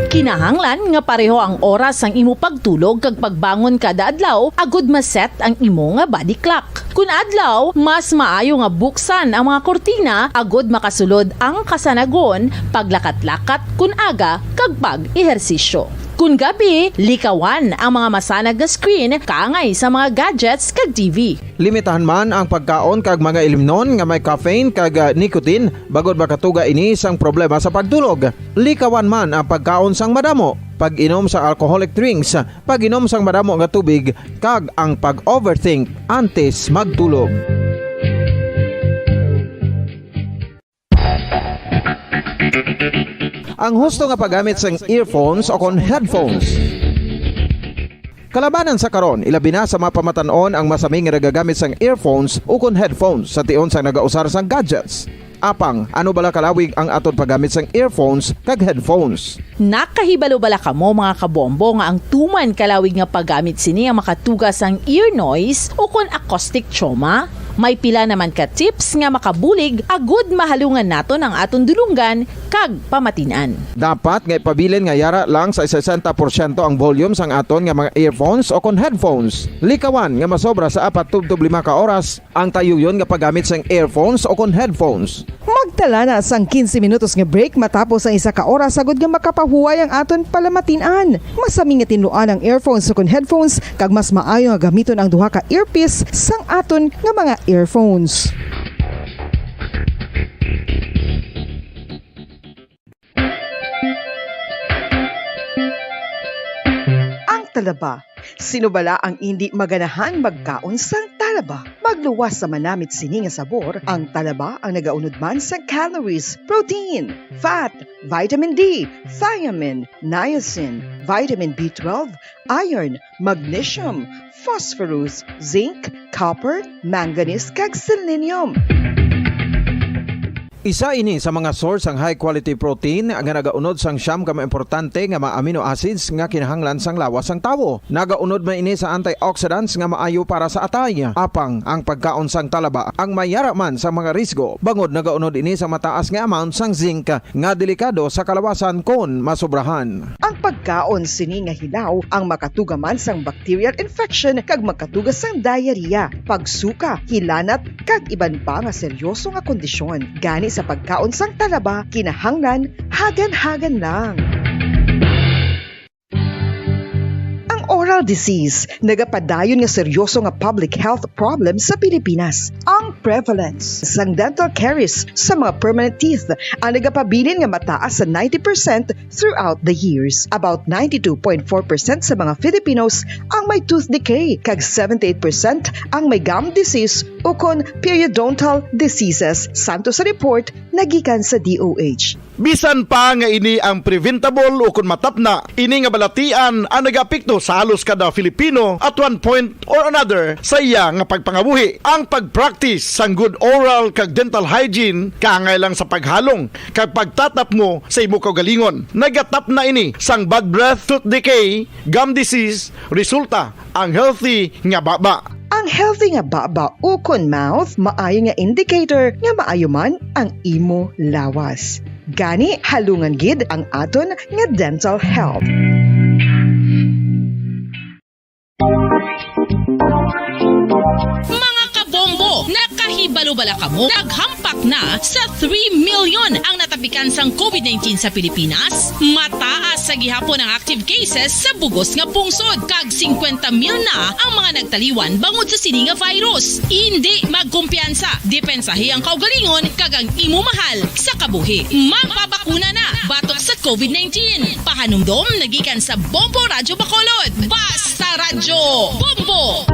Kinahanglan nga pareho ang oras sang imo pagtulog kag pagbangon kada adlaw agud ma-set ang imo nga body clock. Kun adlaw, mas maayo nga buksan ang mga kurtina agud makasulod ang kasanagon, paglakat-lakat kun aga, kag pag-ehersisyo. Kun gabi, likawan ang mga masanag nga screen kaangay sa mga gadgets kag T V. Limitahan man ang pagkaon kag mga ilimnon nga may caffeine kag, ah, nicotine, bangod makatuga ini sang problema sa pagtulog. Likawan man ang pagkaon sang madamo, pag-inom sa alcoholic drinks, pag-inom sang madamo nga tubig, kag ang pag-overthink antes magtulog. Ang husto nga paggamit sang earphones o kon headphones. Kalabanan sa karon, ilabi na sa mga pamatan-on ang masami nga nagagamit sang earphones o kon headphones sa tion sang nagausar sang gadgets. Apang, ano bala kalawig ang aton paggamit sang earphones kag headphones? Nakahibalo bala kamo, mga kabombo, nga ang tuman kalawig nga paggamit sini ang makatuga sang ear noise o kon acoustic trauma? May pila naman ka tips nga makabulig agud mahalungan naton ang aton dulonggan kag pamatin-an. Dapat nga ipabilin nga yara lang sa sesenta porsyento ang volume sang aton nga mga earphones o kon headphones. Likawan nga masobra sa apat tubtob lima ka oras ang tayuyon nga paggamit sang earphones o kon headphones. Magtala na sang quince minutos nga break matapos ang isa ka oras agud nga makapahuway ang aton palamatin-an. Masami nga tinluan ang earphones o kon headphones, kag mas maayo nga gamiton ang duha ka earpiece sang aton nga mga earphones. Ang talaba. Sino bala ang indi maganahan magkaon sang talaba? Magluwas sa manamit sini nga sabor, ang talaba ang nagaunod man sang calories, protein, fat, vitamin D, thiamine, niacin, vitamin B twelve, iron, magnesium, phosphorus, zinc, copper, manganese, kag selenium. Isa ini sa mga source sang high quality protein nga nagaunod sang siyam ka mga importante nga mga amino acids nga kinahanglan sang lawas sang tawo. Nagaunod man ini sa antioxidants nga maayo para sa atay. Apang ang pagkaon sang talaba ang may yara man sa mga risgo, bangod nagaunod ini sa mataas nga amount sang zinc nga delikado sa kalawasan kon masobrahan. Ang pagkaon sini nga hilaw ang makatuga man sang bacterial infection kag makatuga sang diarrhea, pagsuka, hilanat, kag iban pa nga seryoso nga kondisyon. Gani sa pagkaon sang talaba, kinahanglan hagan-hagan lang. Ang oral disease nagapadayon nga seryoso nga public health problem sa Pilipinas. Ang prevalence sang dental caries sa mga permanent teeth ang nagapabilin nga mataas sa ninety percent throughout the years. About ninety-two point four percent sa mga Filipinos ang may tooth decay, kag seventy-eight percent ang may gum disease ukon periodontal diseases, santo sa report nagikan sa D O H. Bisan pa nga ini ang preventable ukon matapna, ini nga balatian ang nagaapekto sa halos kada Filipino at one point or another sa iya nga pagpangabuhi. Ang pag-practice sang good oral kag dental hygiene kaangay lang sa paghalong kag pagtatapngo sa imo kaugalingon. Nagatapna ini sang bad breath, tooth decay, gum disease, resulta ang healthy nga baba. Ang healthy nga baba ukon mouth maayo nga indicator nga maayo man ang imo lawas. Gani, halungan gid ang aton nga dental health. Wala kamo. Naghampak na sa three million ang natapikan sang covid nineteen sa Pilipinas. Mataas sa gihapon ang active cases sa bugos nga pungsod, kag singkwenta mil na ang mga nagtaliwan bangod sa sini nga virus. Indi magkumpiyansa, depensahi ang kaugalingon kag ang imo mahal sa kabuhi. Magpabakuna na batok sa covid nineteen. Pahanumdom nagikan sa Bombo Radyo Bacolod. Basta Radyo Bombo!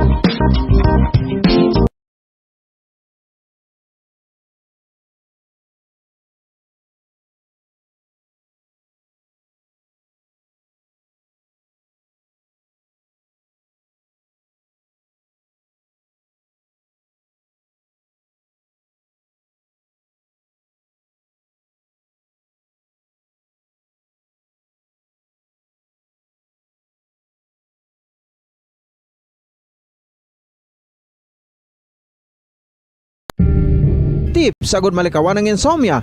Tips agud malikawan ang insomnia.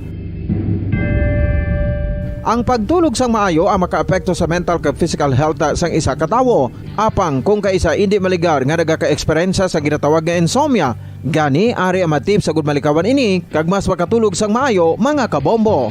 Ang pagtulog sang maayo ang makaapekto sa mental kag physical health sang isa ka tawo. Apang kung kaisa indi maligar nga nagaka-eksperyensya sa ginatawag nga insomnia, gani ari ang mga tips agud malikawan ini kag mas makatulog sang maayo, mga kabombo.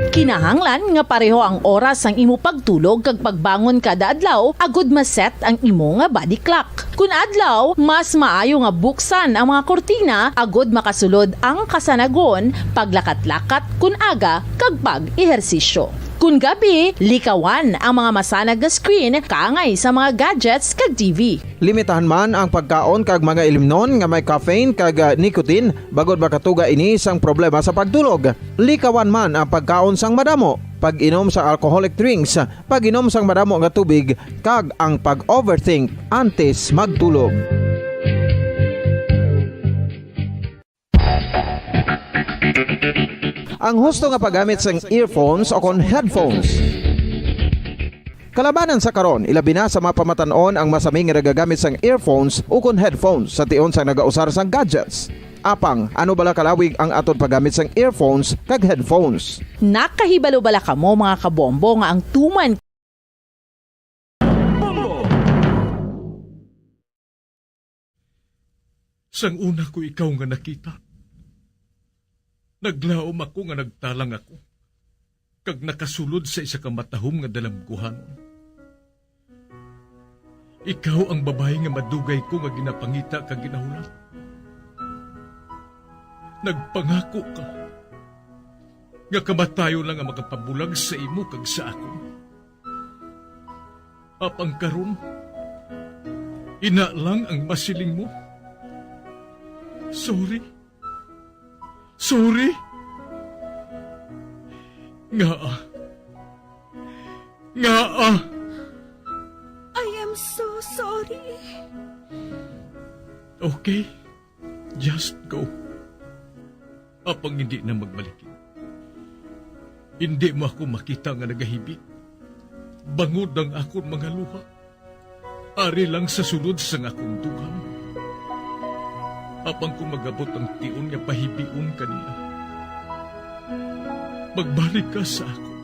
Kinahanglan nga pareho ang oras sang imo pagtulog kag pagbangon kada adlaw agud ma-set ang imo nga body clock. Kun adlaw, mas maayo nga buksan ang mga kurtina agud makasulod ang kasanagon, paglakat-lakat kun aga, kag pag-ehersisyo. Kun gabi, likawan ang mga masanag nga screen kaangay sa mga gadgets kag T V. Limitahan man ang pagkaon kag mga ilimnon nga may caffeine kag, ah, nicotine, bangod makatuga ini sang problema sa pagtulog. Likawan man ang pagkaon sang madamo, pag-inom sang alcoholic drinks, pag-inom sang madamo nga tubig, kag ang pag-overthink antes magtulog. Ang husto nga paggamit sang earphones o kon headphones. Kalabanan sa karon, ilabi na sa mga pamatan-on ang masami nga nagagamit sang earphones o kon headphones sa tion sang nagausar sang gadgets. Apang, ano bala kalawig ang aton paggamit sang earphones kag headphones? Nakahibalo bala kamo, mga kabombo, nga ang tuman Sang una ko ikaw nga nakita, naglaom ako nga nagtalang ako, kag nakasulod sa isa ka matahom nga dalamguhanon. Ikaw ang babayi nga madugay ko nga ginapangita kag ginahulat. Nagpangako ka nga kamatayon lang ang makapabulag sa imo kag sa akon. Apang karon, ina lang ang masiling mo. Sorry. Sorry. Ngaa? Ngaa? I am so sorry. Okay. Just go. Apang hindi na magbalik. Hindi mo ako makita nga nagahibik. Bangod ang akon mga luha. Ari lang sa sulod sang akon dughan. Apang kung magabot ang tion nga pahibion ka niya, magbalik ka sa akon.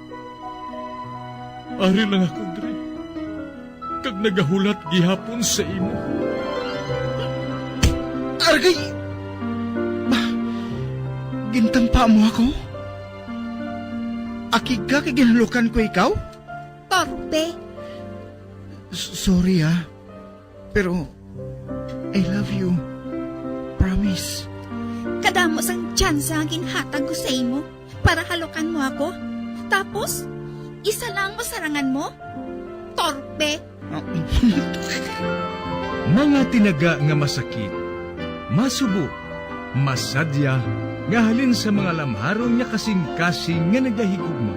Ari lang ako diri, kag nagahulat gihapon sa imo. Argay! Ba, gintampa mo ako? Akig ka kay ginhalukan ko ikaw? Torpe. S-, sorry, ah. Pero, I love you. Promise. Kadamo sang tsansa nga ginhatag ko sa imo para halukan mo ako. Tapos, isa lang ang masarangan mo? Torpe. Mga tinaga nga masakit, masubo, masadya, nga halin sa mga lamharon nga kasing-kasing nga nagahigugma.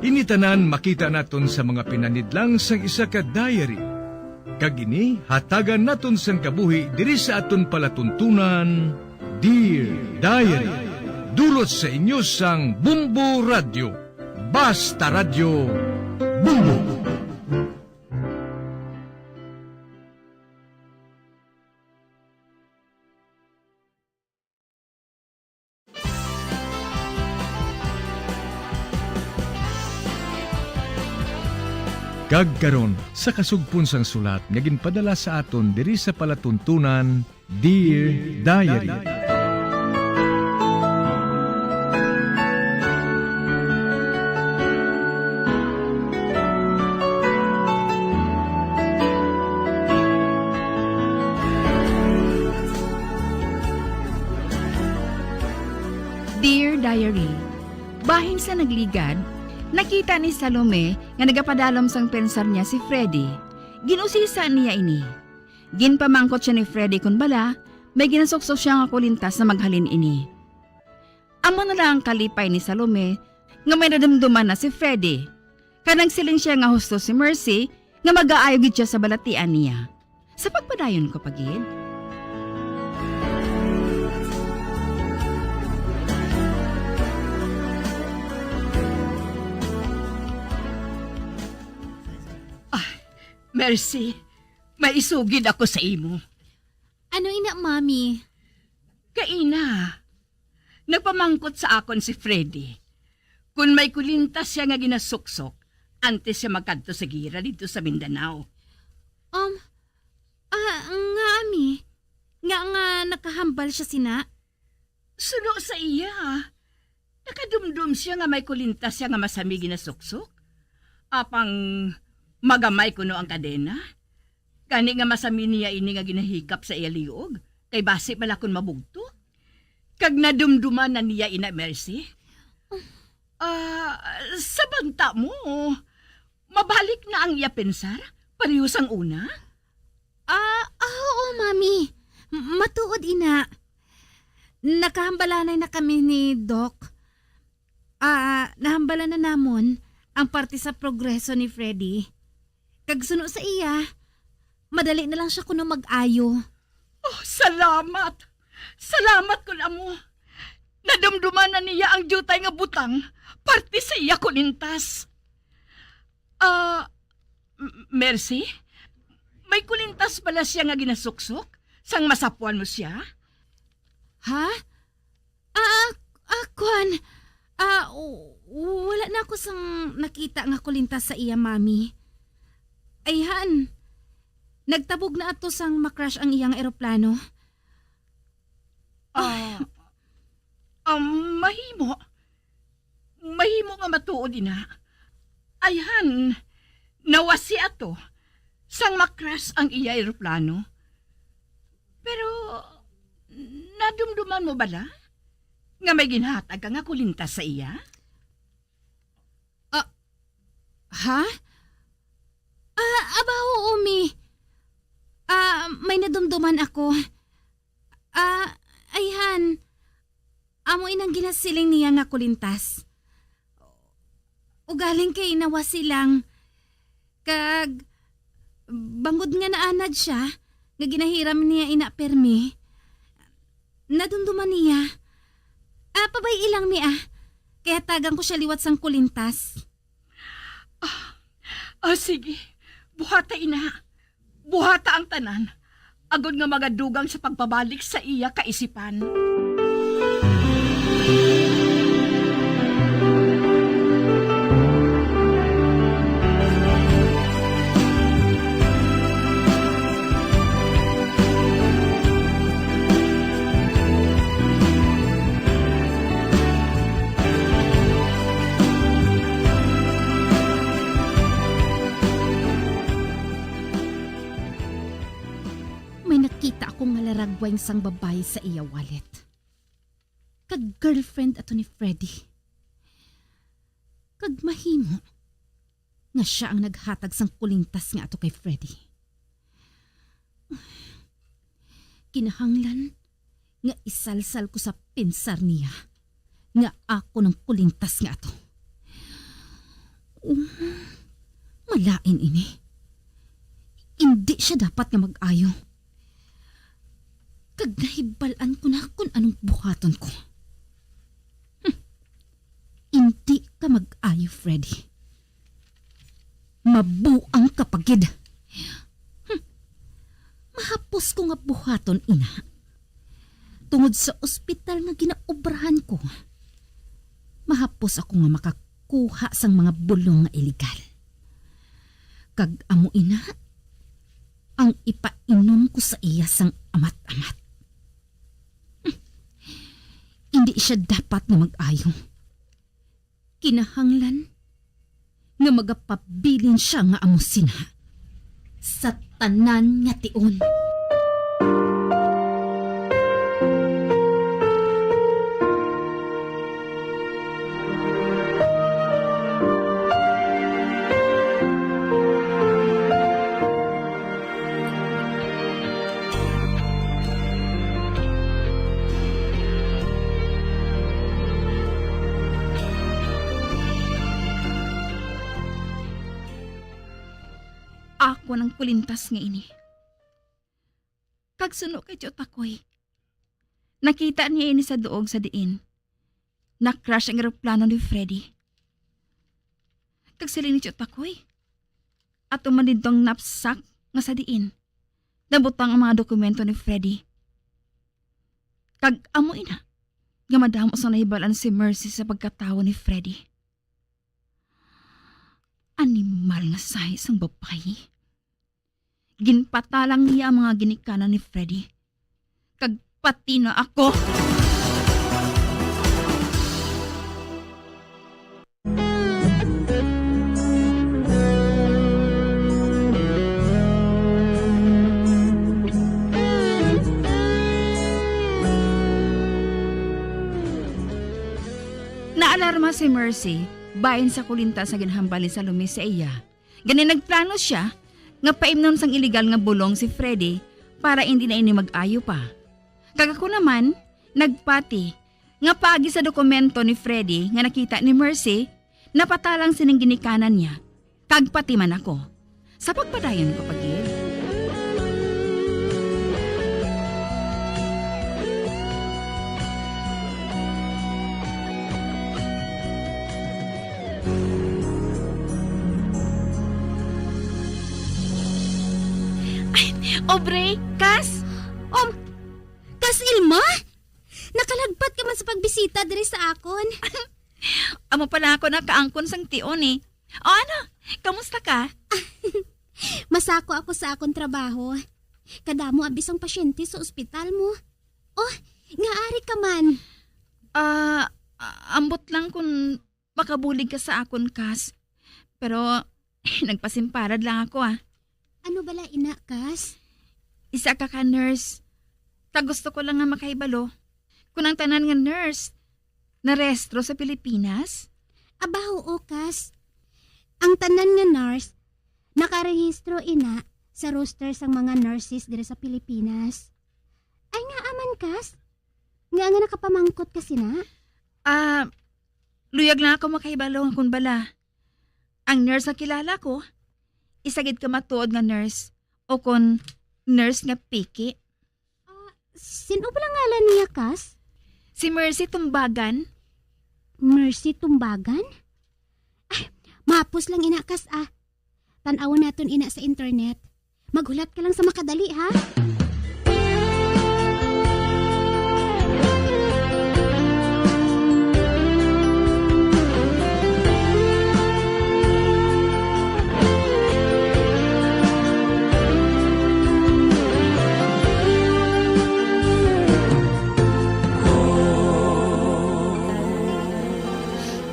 Ini tanan makita naton sa mga pinanidlang sang isa ka diary. Kag ini hatagan naton sang kabuhi diri sa aton palatuntunan, Dear Diary. Dulot sa inyo sang Bombo Radyo. Basta Radyo, Bombo! Kag karon, sa kasugpon sang sulat nga ginpadala sa aton diri sa palatuntunan, Dear Diary. Dear Diary, bahin sa nagligad, nakita ni Salome nga nagapadalom sang pensar niya si Freddy. Ginusisa niya ini. Ginpamangkot siya ni Freddy kon bala may ginasuksok siya nga kulintas na maghalin ini. Amo na lang ang kalipay ni Salome nga may nadumduman na si Freddy. Kag nagsiling siya nga husto si Mercy nga magaayo gid siya sa balatian niya. Sa pagpadayon ko pa gid. Ah, Mercy, may isugid ako sa imo. Ano ina, Mami? Kaina, nagpamangkot sa akon si Freddy kon may kulintas siya nga ginasuksok antes siya magkadto sa gira didto sa Mindanao. Um, ah, nga, Ami? Nga nga nakahambal siya sina? Suno sa iya, nakadumdom siya nga may kulintas siya nga masami ginasuksok. Apang magamay kuno ang kadena. Gani nga masami niya ini nga ginahikap sa iya liog, kay basi bala kon mabugto. Kag nadumduman na niya ina, Mercy. Ah, sa banta mo, mabalik na ang iya pensar? Pareho sang una? Ah, ah, oo, Mami. M-, matuod ina. Nakahambalanay na kami ni Doc. Ah, nahambalan na namon ang parte sa progreso ni Freddy. Kag suno sa iya, madali na lang siya kuno mag-ayo. Oh, salamat! Salamat kon amo. Nadumduman na niya ang diutay nga butang parte sa iya kulintas. Ah, M-, Mercy? May kulintas bala siya nga ginasuksok sang masapuan mo siya? Ha? Ah, ah, kwan. Ah, w-, wala na ako sang nakita nga kulintas sa iya, Mami. Ayhan, nagtabog na ato sang ma-crash ang iya nga eroplano. Ah, um, mahimo. Mahimo nga matuod ina. Ayhan, nawasi ato sang ma-crash ang iya eroplano. Pero nadumduman mo bala nga may ginhatag ka nga kulintas sa iya? Ah, ha? Ah, aba, oo, Mi. Ah, may nadumduman ako. Ah, ayhan. Amo inang ginasiling niya nga kulintas. Ugaling kay nawasi lang. Kag bangod nga naanad siya, nga ginahiram niya ina permi, nadumduman niya. Ah, pabay-i lang, Mi, ah. Kay hatagan ko siya liwat sang kulintas. Ah, ah, sige. Buhata, ina. Buhata ang tanan, agod nga magadugang sa pagpabalik sa iya kaisipan. May nakita ako nga laragway sang babayi sa iya wallet. Kag girlfriend ato ni Freddy. Kag mahimo nga sia ang naghatag sang kulintas nga ato kay Freddy. Kinahanglan nga isalsal ko sa pensar niya nga ako nang kulintas nga ato. Um, malain ini. Indi sia dapat nga mag-ayo. Kag nahibal-an ko na kon anong buhaton ko. Hmm. Indi ka mag-ayo, Freddy. Mabuang ka pa gid. Hmm. Mahapos ko nga buhaton ina. Tungod sa ospital nga ginaobrahan ko, mahapos ako nga makakuha sang mga bulong nga iligal. Kag amo ina ang ipainom ko sa iya sang amat-amat. Di siya dapat nga mag-ayo. Kinahanglan nga magapabilin siya nga amo sina sa tanan nga tion. Ako nang kulintas nga ini. Kag suno kay Tio Takoy, nakita niya ini sa duog sa diin na-crash ang eroplano ni Freddy. Kag siling ni Tio Takoy, ato man didto ang knapsack nga sa diin nabutang ang mga dokumento ni Freddy. Kag amo ina nga madamo sang nahibal-an si Mercy sa pagkatawo ni Freddy. Animal nga sahi sang babayi. Ginpatalang niya ang mga ginikanan ni Freddy. Kag pati na ako. Naalarma si Mercy bahin sa kulintas nga ginhambal ni Salome sa iya. Gani nagplano sia nga paimnon sang iligal nga bulong si Freddy para indi na ini mag-ayo pa. Kag ako naman, nagpati nga paagi sa dokumento ni Freddy nga nakita ni Mercy, napatalang sining ginikanan niya, kag pati man ako. Sa pagpadayon ko pa gid. Ay, Aubrey, Kas? Um, Kas Ilma? Nakalagpat ka man sa pagbisita diri sa akon. Amo pala ako nakaangkon sang tion, eh. O ano, kamusta ka? Masako ako sa akon trabaho. Kadamo abi sang pasyente sa ospital mo. Oh, nga ari ka man? Ah, a-, ambot lang kung makabulig ka sa akon, Kas. Pero, nagpasimpalad lang ako, ah. Ano bala ina, Kas? Isa ka ka nurse. Kag gusto ko lang nga makahibalo kung ang tanan nga nurse narehistro sa Pilipinas? Aba, oo, Kas. Ang tanan nga nurse nakarehistro ina sa roster sang mga nurses diri sa Pilipinas. Ay, ngaa man, Kas? Ngaa nga nakapamangkot ka sina? Ah, luyag lang ako makahibalo nga kon bala ang nurse nga kilala ko, isa gid ka matuod nga nurse, o kon nurse nga piki. Ah, sin-o bala ngalan niya, Kas? Si Mercy Tumbagan. Mercy Tumbagan? Ay, mahapos lang ina, Kas, ah. Tan-awon naton ina sa internet. Maghulat ka lang sa makadali, ha?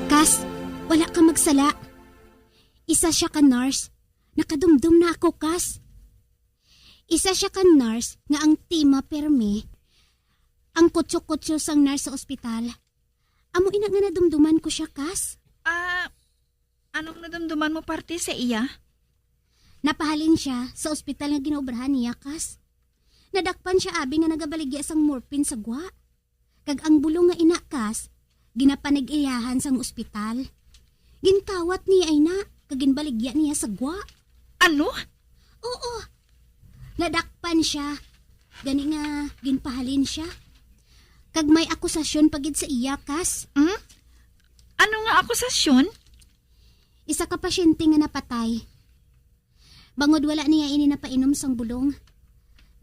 Kas, wala ka magsala. Isa sia ka nurse. Nakadumdom na ako, Kas. Isa sia ka nurse nga ang tema permi ang kutso-kutso sang nurse sa ospital. Amo ina nga nadumduman ko sia, Kas. Ah, anong nadumduman mo parte sa iya? Napahalin sia sa ospital nga ginaobrahan niya, Kas. Nadakpan sia abi nga nagabaligya sang morphine sa gwa. Kag ang bulong nga ina, Kas, ginapanig-iyahan sang ospital. Ginkawat niya ina, kag ginbaligya niya sa gwa. Ano? Oo. Nadakpan sia. Gani nga ginpahalin sia. Kag may akusasyon pa gid sa iya, Kas. Hmm? Ano nga akusasyon? Isa ka pasyente nga napatay. Bangod wala niya ini napainom sang bulong.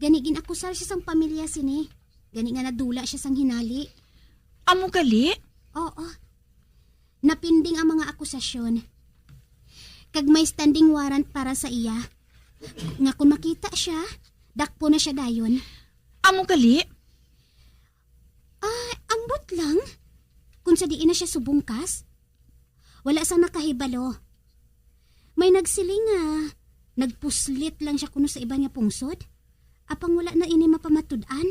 Gani gin-akusar sia sang pamilya sini. Gani nga nadula sia sang hinali. Amo gali? Oo. Napinding ang mga akusasyon. Kag may standing warrant para sa iya. Nga kung makita sia, dakpon na sia dayon. Amo gali? Ah, ang Ambot lang. Kung sa diin na siya subong, Kas, wala sang nakahibalo. May nagsiling nga nagpuslit lang siya kuno sa iban nga pungsod. Apang wala na ini mapamatud-an.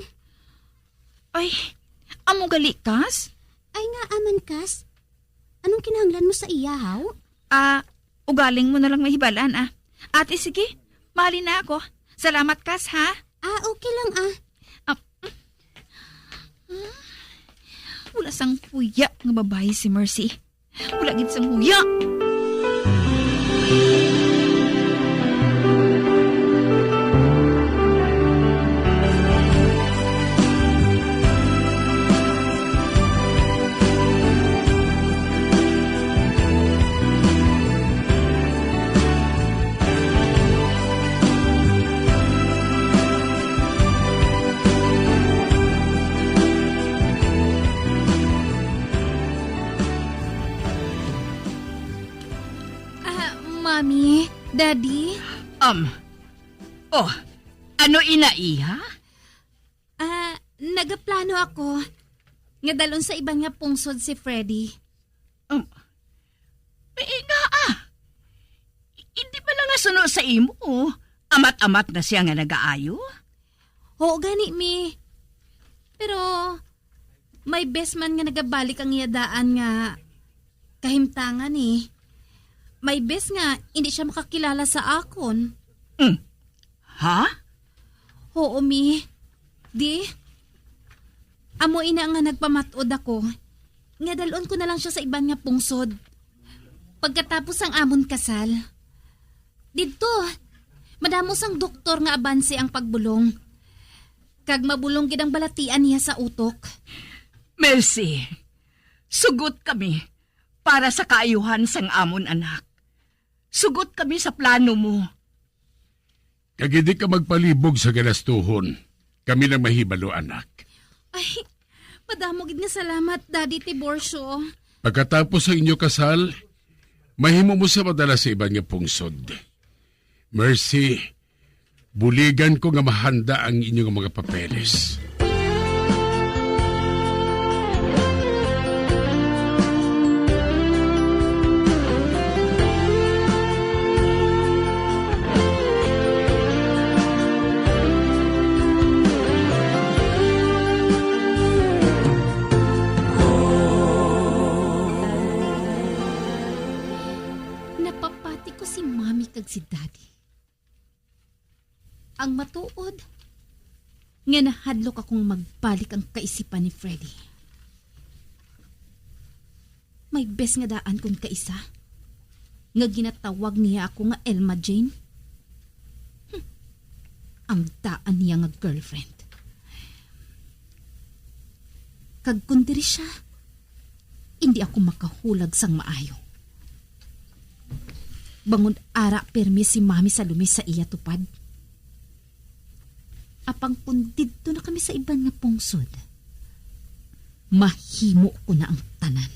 Ay, amo gali, Kas? Ay nga aman, Kas. Anong kinahanglan mo sa iya, haw? Ah, ugaling mo na lang mahibal-an, ah. Ate, sige, mali na ako. Salamat, Kas, ha? Ah, okay lang, ah. Ah, ah, wala sang huya nga babayi si Mercy. Wala gid sang huya. Ah, Mommy, Daddy? Um, oh, ano ina, iha? Ah, nagaplano ako nga dalon sa iban nga pungsod si Freddy. Um, eh, nga, ah. Hindi ba lang nga suno sa imo? Amat-amat na siya nga nagaayo? Oo gani, Mi. Pero may bes man nga nagabalik ang iya daan nga kahimtangan, eh. May bes nga hindi siya makakilala sa akon. Mm. Ha? Oo, Mi. Di, amo ina nga nagpamat-od ako nga dalon ko na lang siya sa iban nga pungsod pagkatapos sang amon kasal. Didto, madamo sang doktor nga abanse ang pagbulong, kag mabulong gid ang balatian niya sa utok. Mercy, sugot kami para sa kaayuhan sang amon anak. Sugot kami sa plano mo. Kag hindi ka magpalibog sa galastuhon. Kami lang mahibalo, anak. Ay, madamo gid nga salamat, Daddy Tiburcio. Pagkatapos sa inyo kasal, mahimo mo sa madala sa iban nga pungsod. Mercy, buligan ko nga mahanda ang inyo nga mga papeles. Napapati ko si Mami kag si Daddy. Ang matuod, nga nahadlok akong magbalik ang kaisipan ni Freddy. May bes nga daan kon kaisa, nga ginatawag niya ako nga Elma Jane. Hmm. Ang daan niya nga girlfriend. Kag kon diri siya, hindi ako makahulag sang maayo. Bangod ara pirmi si Mami sa lumis sa iya tupad. Apang kon didto na kami sa iban nga pungsod, mahimo ko na ang tanan.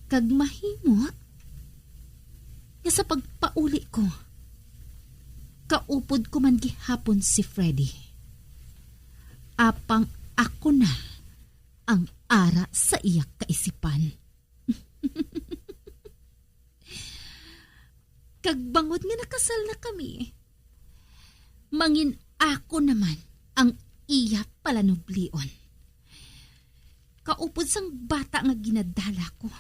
Kag mahimo nga sa pagpauli ko, kaupod ko man gihapon si Freddy. Apang ako na ang ara sa iya kaisipan. Kag bangod nga nakasal na kami, mangin ako naman ang iya palanublion. Kaupod sang bata nga ginadala ko,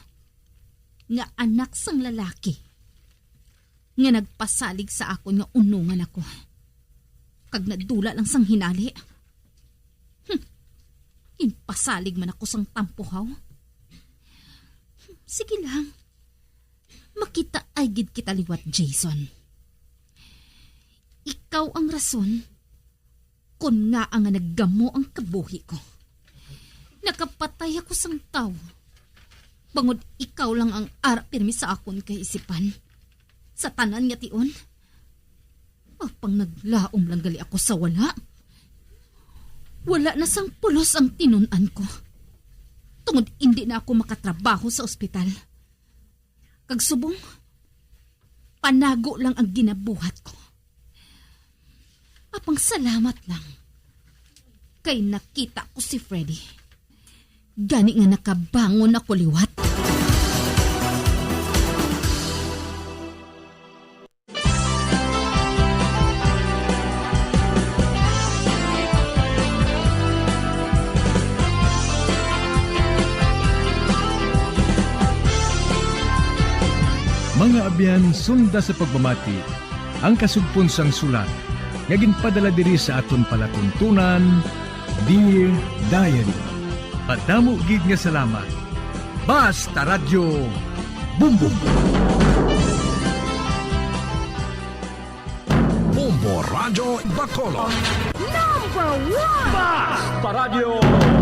nga anak sang lalaki, nga nagpasalig sa akon nga unongan ako, kag nadula lang sang hinali. Hmm. Ginpasalig man ako sang tampuhaw. Sige lang. Makitaay gid kita liwat, Jason. Ikaw ang rason kon ngaa nga naggamo ang kabuhi ko. Nakapatay ako sang tawo, bangod ikaw lang ang ara pirmi sa akon kaisipan. Sa tanan nga tion, apang naglaom lang gali ako sa wala. Wala na sang pulos ang tinun-an ko, tungod indi na ako makatrabaho sa ospital. Kag subong, panago lang ang ginabuhat ko. Apang salamat lang kay nakita ko si Freddy. Gani nga nakabangon ako liwat. Mga abyan, sunda sa pagpamati ang kasugpon sang sulat nga ginpadala diri sa aton palatuntunan, Dear Diary. Madamo gid nga salamat. Basta Radyo Bombo. Bombo Radyo Bacolod. Number one! Basta Radyo